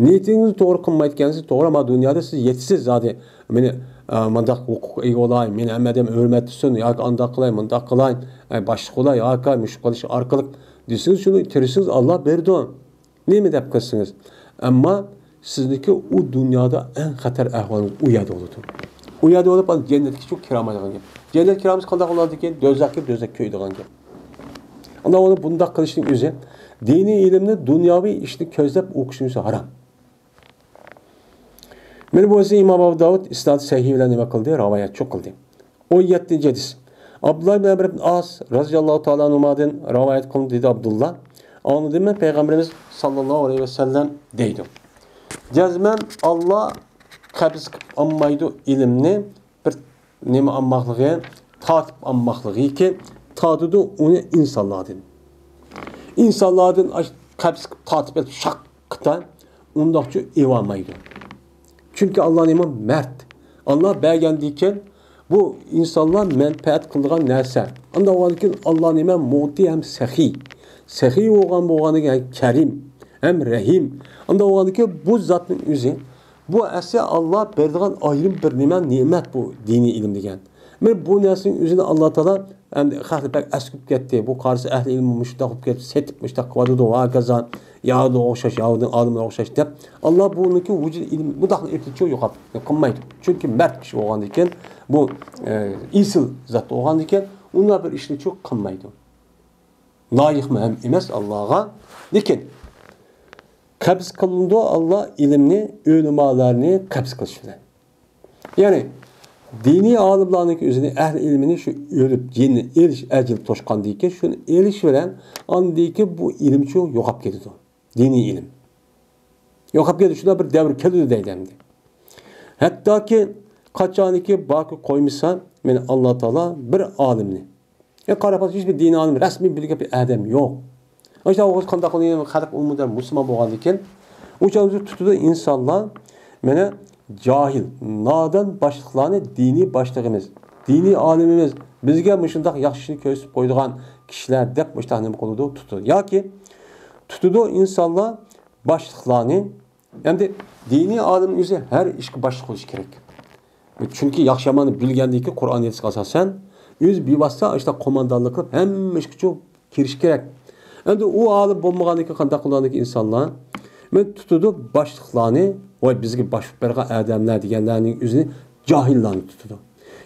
نىيىتىڭىزنى توغرا قىلمايدىكەنسىز، توغرا، ما دۇنيادا سىز يېتىسىز زادى. مېنى، ئە، مۇنداق ھوقۇققا ئىگە بولاي، مېنى ھەممە ئادەم ھۆرمەتلىسۇن، ياكى ئانداق قىلاي، مۇنداق قىلاي، ئە، باشلىق بولاي، ياكى مۇشۇ قىلىش ئارقىلىق دېسىڭىز، شۇنى تىرىشسىڭىز، ئاللا بېرىدۇ. نېمە دەپ قىلسىڭىز. ئەمما سىزنىڭكى ئۇ دۇنيادا ئەڭ خەتەر ئەھۋالىڭىز ئۇ يەردە بولىدۇ. ئۇ يەردە بولۇپ، ئاندىن جەننەتكە چۈشۈپ كىرەلمەيدىغان گەپ. جەننەت كىرەمىز قانداق بولىدىكەن؟ دوزاخكە، دوزاخ كۆيىدىغان گەپ. ئاندىن ئۇنى بۇنداق قىلىشنىڭ ئۆزى دىنىي ئىلىمنى دۇنياۋى ئىشنى كۆزلەپ ئوقۇشنىڭ ئۆزى ھارام. مانا بۇ ئىمام ئابۇ داۋۇد ئىسنادى سەھىھ بىلەن نېمە قىلدى؟ رىۋايەتچى قىلدى. ئون يەتتىنچى ھەدىس. ئابدۇللا ئىبن ئەمر ئىبن ئاس رازىياللاھۇ تائالا ئانھۇمادىن رىۋايەت قىلىندى، دېدى ئابدۇللا. ئاڭلىدىم مەن پەيغەمبىرىمىز ساللاللاھۇ ئەلەيھى ۋەسەللەم دەيدۇ. جەزمەن ئاللا قەبز قىلىپ ئالمايدۇ ئىلىمنى، بىر نېمە ئالماقلىقى، تارتىپ ئالماقلىقىكى، تارتىدۇ ئۇنى ئىنسانلاردىن. ئىنسانلاردىن ئاش-، قەبز قىلىپ تارتىپ ئېلىپ شاققىتا ئۇنداقچە ئېۋالمايدۇ. چۈنكى ئاللا نېمە؟ مەرد. ئاللا بەرگەندىكىن بۇ ئىنسانلار مەنپەئەت قىلىدىغان نەرسە. ئانداق بولغاندىكىن ئاللا نېمە؟ مۇتى ھەم سەخىي. سەخىي بولغان بولغاندىكىن ھەم كەرىم ھەم رەھىم. ئانداق بولغاندىكىن بۇ زاتنىڭ ئۆزى، بۇ ئەسلى ئاللا بېرىدىغان ئايرىم بىر نېمە؟ نېمەت بۇ دىنىي ئىلىم دېگەن. مانا بۇ نەرسىنىڭ ئۆزىنى ئاللا تائالا ئەمدى خەقلەر بەك ئەسكىپ كەتتى. بۇ قارىسا ئەھلى ئىلىم مۇشۇنداق بولۇپ كەتتى، سېتىپ مۇشۇنداق قىلىۋاتىدۇ، ھاكازا ياھۇدىغا ئوخشاش، ياھۇدىنىڭ ئالىملىرىغا ئوخشاش دەپ. ئاللا بۇنىڭكى ۋۇجۇد ئىلمى مۇنداق ئېيتىلىشى يوقاپ قىلمايدۇ. چۈنكى مەرد كىشى بولغاندىكىن بۇ، ئە، ئېسىل زات بولغاندىكىن ئۇنداق بىر ئىشنى چۇ قىلمايدۇ. لايىقمۇ ھەم ئەمەس ئاللاغا. لېكىن قەبز قىلىنىدۇ ئاللا ئىلىمنى، ئۆلىمالارنى قەبز قىلىش بىلەن. يەنى دىنىي ئالىملارنىڭكى ئۆزىنى، ئەھلى ئىلمىنى شۇ ئۆلۈپ جېنىنى ئېلىش ئەجىلى توشقاندىن كېيىن شۇنى ئېلىش بىلەن ئاندىن كېيىن بۇ ئىلىم شۇ يوقاپ كېتىدۇ. دىنىي ئىلىم يوقاپ كېتىدۇ. شۇنداق بىر دەۋر كېلىدۇ دەيدۇ ئەمدى. ھەتتاكى قاچانكى باقى قويمىسا، مانا ئاللا تائالا بىر ئالىمنى يا قاراپ باقسا، ھېچبىر دىنىي ئالىم رەسمىي بىلگەن بىر ئادەم يوق. ئاشۇنداق بولغاچ قانداق قىلىدۇ؟ خەلق ئومۇمەن مۇسۇلمان بولغاندىكىن، ئۇ چاغدا تۇتىدۇ ئىنسانلار، مانا جاھىل، نادان باشلىقلارنى دىنىي باشلىقىمىز، دىنىي ئالىمىمىز، بىزگە مۇشۇنداق ياخشى ئىشنى كۆرسىتىپ قويىدىغان كىشىلەر دەپ مۇشۇنداق نېمە قىلىدۇ؟ تۇتىدۇ. ياكى تۇتىدۇ ئىنسانلار باشلىقلارنى، ئەمدى دىنىي ئالىم ئۆزى ھەر ئىشقا باشلىق بولۇشى كېرەك. چۈنكى ياخشى ياماننى بىلگەندىن كېيىن قۇرئان ھەدىسكە ئاساسەن ئۆزى بىۋاسىتە ئاشۇنداق قوماندانلىق قىلىپ ھەممە ئىشقا چۇ-، كىرىشى كېرەك. ئەمدى ئۇ ئالىم بولمىغاندىن كېيىن قانداق قىلىدىكى ئىنسانلار؟ مانا تۇتىدۇ باشلىقلارنى، ۋاي بىزگە باشلىق بەرگەن ئادەملەر دېگەنلەرنىڭ ئۆزىنى جاھىللارنى تۇتىدۇ.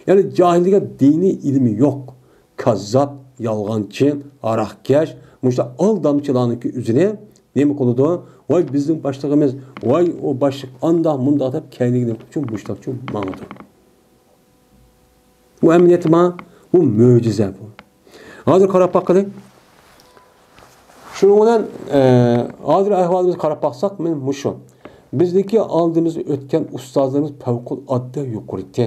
يەنى جاھىل دېگەن دىنىي ئىلمى يوق. كاززاپ، يالغانچى، ھاراقكەش، مۇشۇنداق ئالدامچىلارنىڭكى ئۆزىنى نېمە قىلىدۇ؟ ۋاي بىزنىڭ باشلىقىمىز، ۋاي ئۇ باشلىق ئانداق مۇنداق دەپ كەينىگە نېمە قىلىپ مۇشتاقچۇ ماڭىدۇ. بۇ ئەمەلىيەتتە ما، بۇ مۆجىزە بۇ. ھازىر قاراپ باققىلى. شۇنىڭ بىلەن، ئە، ھازىر ئەھۋالىمىزغا قاراپ باقساق، مانا مۇشۇ. بىزنىڭكى ئالدىمىزدا ئۆتكەن ئۇستازلىرىمىز پەۋقۇلئاددە يۇقىرى ئىدى.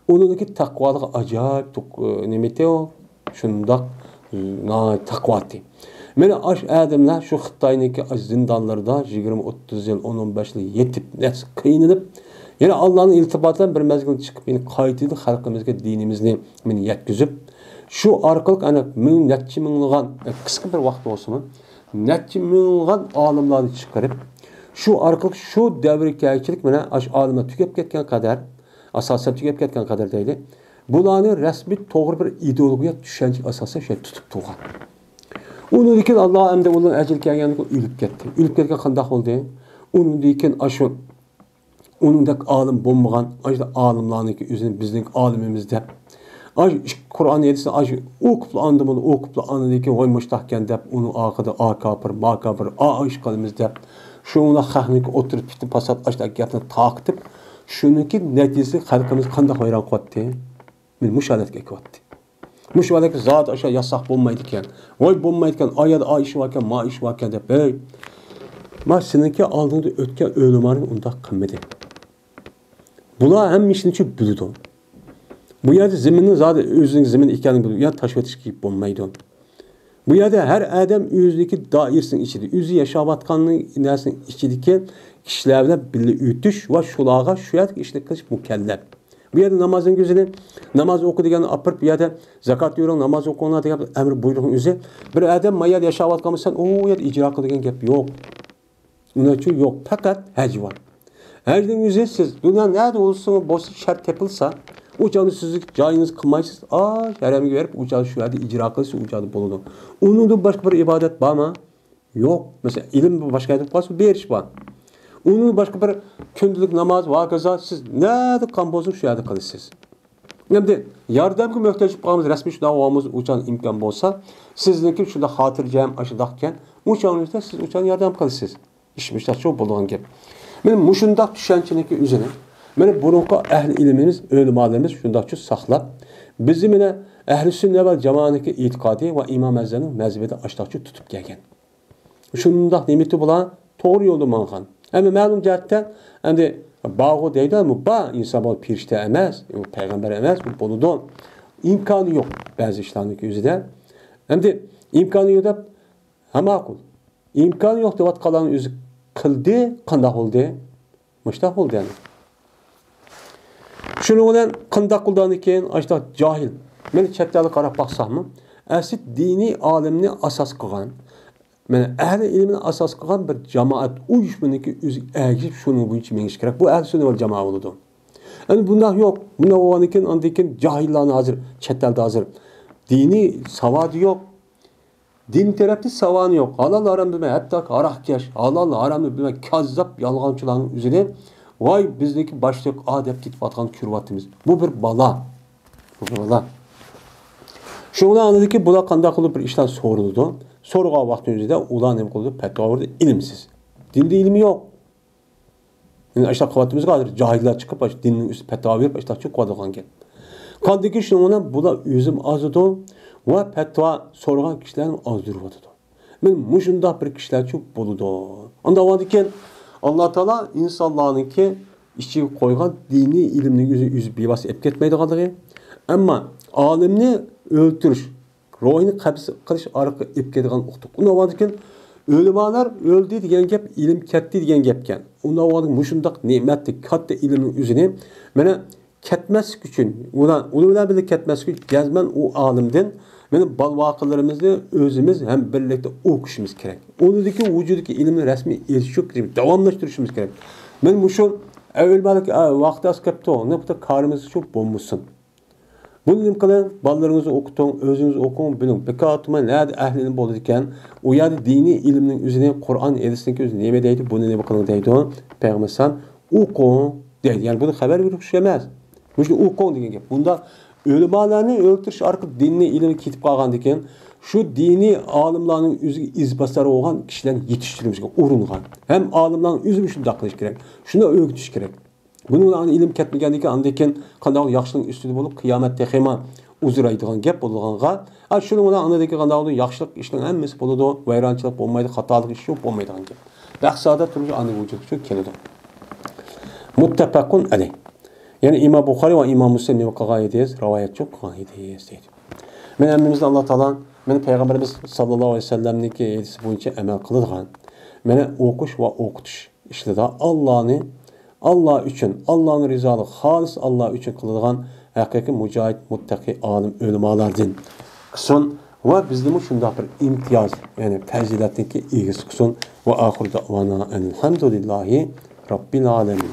ئۇنىڭدىكى تەقۋالىقى ئاجايىپ، نېمە ئىدى ئۇ؟ شۇنداق، ناھايىتى تەقۋا ئىدى. مانا ئاشۇ ئادەملەر شۇ خىتاينىڭكى ئاشۇ زىندانلىرىدا يىگىرمە ئوتتۇز يىل، ئون، ئون بەش يىل يېتىپ، نەس قىينىلىپ، يەنە ئاللانىڭ ئىلتىپاتى بىلەن بىر مەزگىل چىقىپ، يەنە قايتىدىن خەلقىمىزگە دىنىمىزنى مانا يەتكۈزۈپ، شۇ ئارقىلىق ئەنە مىڭ، نەچچە مىڭلىغان، قىسقا بىر ۋاقىت بولسىمۇ، نەچچە مىڭلىغان ئالىملارنى چىقىرىپ، شۇ ئارقىلىق شۇ دەۋرگە كەلگۈچىلىك مانا ئاشۇ ئالىملار تۈگەپ كەتكەن قەدەر، ئاساسەن تۈگەپ كەتكەن قەدەر دەيلى، بۇلارنى رەسمىي توغرا بىر ئىدېئولوگىيە چۈشەنچە ئاساسىدا شۇ تۇتۇپ تۇرغان. ئۇنىڭدىن كېيىن ئاللا ئەمدى ئۇلارنىڭ ئەجىلى كەلگەندىن كېيىن ئۆلۈپ كەتتى. ئۆلۈپ كەتكەن قانداق بولدى؟ ئۇنىڭدىن كېيىن ئاشۇ ئۇنىڭدەك ئالىم بولمىغان، ئاشۇ ئالىملارنىڭكى ئۆزىنى بىزنىڭ ئالىمىمىز دەپ، ئاشۇ ئىككى قۇرئان ھەدىسنى ئاشۇ ئوقۇپلا ئاندىن بۇنى ئوقۇپلا ئاندىن كېيىن ۋاي مۇشتاق ئىكەن دەپ، ئۇنىڭ ئارقىدا ئا كاپىر، ما كاپىر، ئا ئىش قىلىمىز دەپ، شۇڭلا خەقنىڭكى ئوتتۇرا پىتنە پاسات ئاشۇنداق گەپنى تارقىتىپ، شۇنىڭكى نەتىجىسى خەلقىمىز قانداق ۋەيران قىلىۋەتتى؟ مانا مۇشۇ ھالەتكە ئەكىۋەتتى. مۇشۇ ھالەتكە زادى ئاشۇ ياساق بولمايدىكەن. ۋاي بولمايدىكەن، ئا يەردە ئا ئىش باركەن، ما ئىش باركەن دەپ، ھەي. ما سېنىڭكى ئالدىڭدا ئۆتكەن ئۆلىمالىرىڭ ئۇنداق قىلمىدى. بۇلار ھەممە ئىشنى چۈ بىلىدۇ. بۇ يەردە زېمىننىڭ زادى ئۆزىنىڭ زېمىن ئىكەنلىكىنى بىلىدۇ. يا تاشۋېتىشكە بولمايدۇ. بۇ يەردە ھەر ئادەم ئۆزىنىڭكى دائىرىسىنىڭ ئىچىدە، ئۆزى ياشاۋاتقان نەرسىنىڭ ئىچىدىكى كىشىلەر بىلەن بىللە ئۆتۈش ۋە شۇلارغا شۇ يەردىكى ئىشنى قىلىش مۇكەللەپ. بۇ يەردە نامازنىڭ ئۆزىنى، ناماز ئوقۇ دېگەننى ئاپىرىپ، بۇ يەردە زاكات بېرىڭ، ناماز ئوقۇڭلار دېگەن ئەمر بۇيرۇقنىڭ ئۆزى. بىر ئادەم ما يەردە ياشاۋاتقان بولسا، سەن ئۇ يەردە ئىجرا قىل دېگەن گەپ يوق. ئۇنىڭ ئۈچۈن يوق، پەقەت ھەج بار. ھەجنىڭ ئۆزى سىز دۇنيا نەدە بولسىڭىز بولسا شەرت تېپىلسا، ئۇ چاغدا سىزنىڭ جايىڭىز قىلمايسىز، ئاش ھەرەمگە بېرىپ، ئۇ چاغدا شۇ يەردە ئىجرا قىلسا، ئۇ چاغدا بولىدۇ. ئۇنىڭدىن باشقا بىر ئىبادەت بارمۇ؟ يوق. مەسىلەن، ئىلىم باشقا يەردە قالسا، بېرىش بار. ئۇنىڭ باشقا بىر كۈندىلىك ناماز ۋە ھاكازا سىز نەدە قىلغان بولسىڭىز، شۇ يەردە قىلىسىز. ئەمدى ياردەمگە موھتاج بولۇپ قالغانمىز، رەسمىي شۇنداق بولغانمىز، ئۇچان ئىمكان بولسا، سىزنىڭكى شۇنداق خاتىرجەم، ئاشۇنداق ئىكەن، ئۇچان سىز ئۇچان ياردەم قىلىسىز. ئىش مۇشۇنداق شۇ بولىدىغان گەپ. مانا مۇشۇنداق چۈشەنچىنىڭكى ئۆزىنى، مانا بۇرۇنقى ئەھلى ئىلمىمىز، ئۆلىمالىرىمىز شۇنداقچۇ ساقلاپ، بىزنى مانا ئەھلى سۈننە ۋەل جامائەنىڭكى ئېتىقادى ۋە ئىمام ئەزەمنىڭ مەزھىپىدە ئاشۇنداقچۇ تۇتۇپ كەلگەن. شۇنداق نېمىتى بۇلار توغرا يولدا ماڭغان. ئەمدى مەلۇم جەھەتتە، ئەمدى بارغۇ دەيدۇ، ئەمما بار ئىنسان بولۇپ پېرىشتە ئەمەس، ئۇ پەيغەمبەر ئەمەس، بۇ بولىدۇ. ئىمكانى يوق بەزى ئىشلارنىڭ ئۆزىدە. ئەمدى ئىمكانى يوق دەپ، ھە ماقۇل. ئىمكانى يوق دەۋاتقانلارنىڭ ئۆزى قىلدى، قانداق بولدى؟ مۇشتاق بولدى يەنى. شۇنىڭ بىلەن قانداق قىلىدىغاندىن كېيىن ئاشۇنداق جاھىل. مانا چەت ئەلگە قاراپ باقساقمۇ، ئەسلى دىنىي ئالىمنى ئاساس قىلغان، مانا ئەھلى ئىلمنى ئاساس قىلغان بىر جامائەت ئۇيۇشمىنىڭكى ئۆزىگە ئەگىشىپ شۇنىڭ بويىچە مېڭىش كېرەك. بۇ ئەھلى سۈننە ۋەل جامائە بولىدۇ. ئەمدى بۇنداق يوق. بۇنداق بولغاندىن كېيىن ئاندىن كېيىن جاھىللارنى ھازىر چەت ئەلدە ھازىر دىنىي ساۋادى يوق. دىن تەرەپتە ساۋانى يوق. ھالال ھارامنى بىلمەي، ھەتتاكى ھاراقكەش، ھالال ھارامنى بىلمەي، كاززاپ يالغانچىلارنىڭ ئۆزىنى، ۋاي، بىزنىڭكى باشلىق ئا دەپ كېتىپ ئاتقان كۆرۈۋاتىمىز. بۇ بىر بالا. بۇ بىر بالا. شۇڭا ئاندىكى بۇلار قانداق قىلىپ بىر ئىشلار سورىلىدۇ. سورىغان ۋاقتىنىڭ ئۆزىدە ئۇلار نېمە قىلىدۇ؟ پەتىۋا بېرىدۇ، ئىلىمسىز. دىندا ئىلمى يوق. يەنى ئاشۇنداق قىلىۋاتىمىزغۇ، ھازىر جاھىللار چىقىپ، ئاشۇ دىننىڭ ئۈستىدە پەتىۋا بېرىپ، ئاشۇنداق چىقىۋاتىدىغان گەپ. قاندىكى شۇنىڭ بىلەن بۇلار ئۆزىمۇ ئازىدۇ ۋە پەتىۋا سورىغان كىشىلەرنى ئازدۇرۇۋاتىدۇ. مانا مۇشۇنداق بىر كىشىلەرچۇ بولىدۇ. ئانداق بولغاندىكىن، ئاللا تائالا ئىنسانلارنىڭكى ئىچىگە قويغان دىنىي ئىلىمنىڭ ئۆزى، ئۆزى بىۋاسىتە ئېلىپ كەتمەيدىغانلىقى، ئەمما ئالىمنى ئۆلتۈرۈش، روھىنى قەبز قىلىش ئارقىلىق ئېلىپ كېلىدىغان ئۇقتۇق. ئۇنىڭ ئاۋازىكەن، ئۆلىمالار ئۆلدى دېگەن گەپ، ئىلىم كەتتى دېگەن گەپكەن. ئۇنىڭ ئاۋازىكەن مۇشۇنداق نېمەتلىك كاتتا ئىلىمنىڭ ئۆزىنى، مانا، كەتمەسلىك ئۈچۈن، ئۇلار، ئۇنىڭ بىلەن بىللە كەتمەسلىك ئۈچۈن جەزمەن ئۇ ئالىمدىن، مانا، بالىۋاقىلىرىمىزنى ئۆزىمىز ھەم بىرلىكتە ئوقۇشىمىز كېرەك. ئۇنىڭدىكى ۋۇجۇدىدىكى ئىلىمنى رەسمىي ئېلىشىپ داۋاملاشتۇرۇشىمىز كېرەك. مانا مۇشۇ ئەۋلىمالىق، ئە، ۋاقتى ئاز كەپتۇ، نېمە كارىمىز شۇ بولمىسۇن. بۇنى نېمە قىلىڭ؟ بالىلىرىڭىزنى ئوقۇتۇڭ، ئۆزىڭىز ئوقۇڭ، بىلىڭ. بىكار ئولتۇرماي، نەدە ئەھلى ئىلىم بولىدىكەن، ئۇ يەردە دىنىي ئىلىمنىڭ ئۆزىنى، قۇرئان، ھەدىسنىڭكى ئۆزى نېمە دەيدۇ، بۇنى نېمە قىلىڭ دەيدۇ. پەيغەمبەر ئەلەيھىسسالام، ئوقۇڭ دەيدۇ. يەنى بۇنى خەۋەر بېرىش ئەمەس. مۇشۇنى ئوقۇڭ دېگەن گەپ. بۇندا ئۆلىمالارنى ئۆلتۈرۈش ئارقىلىق دىننىڭ ئىلمى كېتىپ قالغاندىكىن، شۇ دىنىي ئالىملارنىڭ ئۆزىگە ئىز باسار بولغان كىشىلەرنى يېتىشتۈرمىشكە ئۇرۇنغان. ھەم ئالىملارنىڭ ئۆزى شۇنداق قىلىش كېرەك. شۇنى ئۆگىتىش كېرەك. بۇنىڭ بىلەن ئىلىم كەتمىگەندىن كېيىن، ئاندىن كېيىن قانداق ياخشىلىقنىڭ ئۈستىدە بولۇپ، قىيامەت تېخىمۇ ئۇزىرايدىغان گەپ بولىدىغانغا، ئا، شۇنىڭ بىلەن ئاندىن كېيىن قانداق ياخشىلىق ئىشنىڭ ھەممىسى بولىدۇ، ۋەيرانچىلىق بولمايدۇ، خاتالىق ئىش يوق بولمايدىغان گەپ. بەخت سائادەت تۇرمۇشى ئاندىن ۋۇجۇدقا كېلىدۇ. مۇتتەپەقۇن ئەلەيھ. يەنى ئىمام بۇخارىي ۋە ئىمام مۇسلىم نېمە قىلغان ئىدى؟ رىۋايەتچى قىلغان ئىدى، دەيدۇ. مانا ھەممىمىزنى ئاللا تائالا، مانا پەيغەمبىرىمىز ساللاللاھۇ ئەلەيھى ۋەسەللەمنىڭكى ھەدىسى بويىچە ئەمەل قىلىدىغان، مانا ئوقۇش ۋە ئوقۇتۇش ئىشلىرىدا ئاللانى، ئاللا ئۈچۈن، ئاللانىڭ رىزالىقى، خالىس ئاللا ئۈچۈن قىلىدىغان ھەقىقىي مۇجاھىد، مۇتتەقىي، ئالىم، ئۆلىمالاردىن قىلسۇن ۋە بىزنىمۇ شۇنداق بىر ئىمتىياز، يەنى پەزىلەتنىڭكى ئىگىسى قىلسۇن. ۋە ئاخىرۇ دەئۋانا ئەنىل ھەمدۇلىللاھى رەببىل ئالەمىن.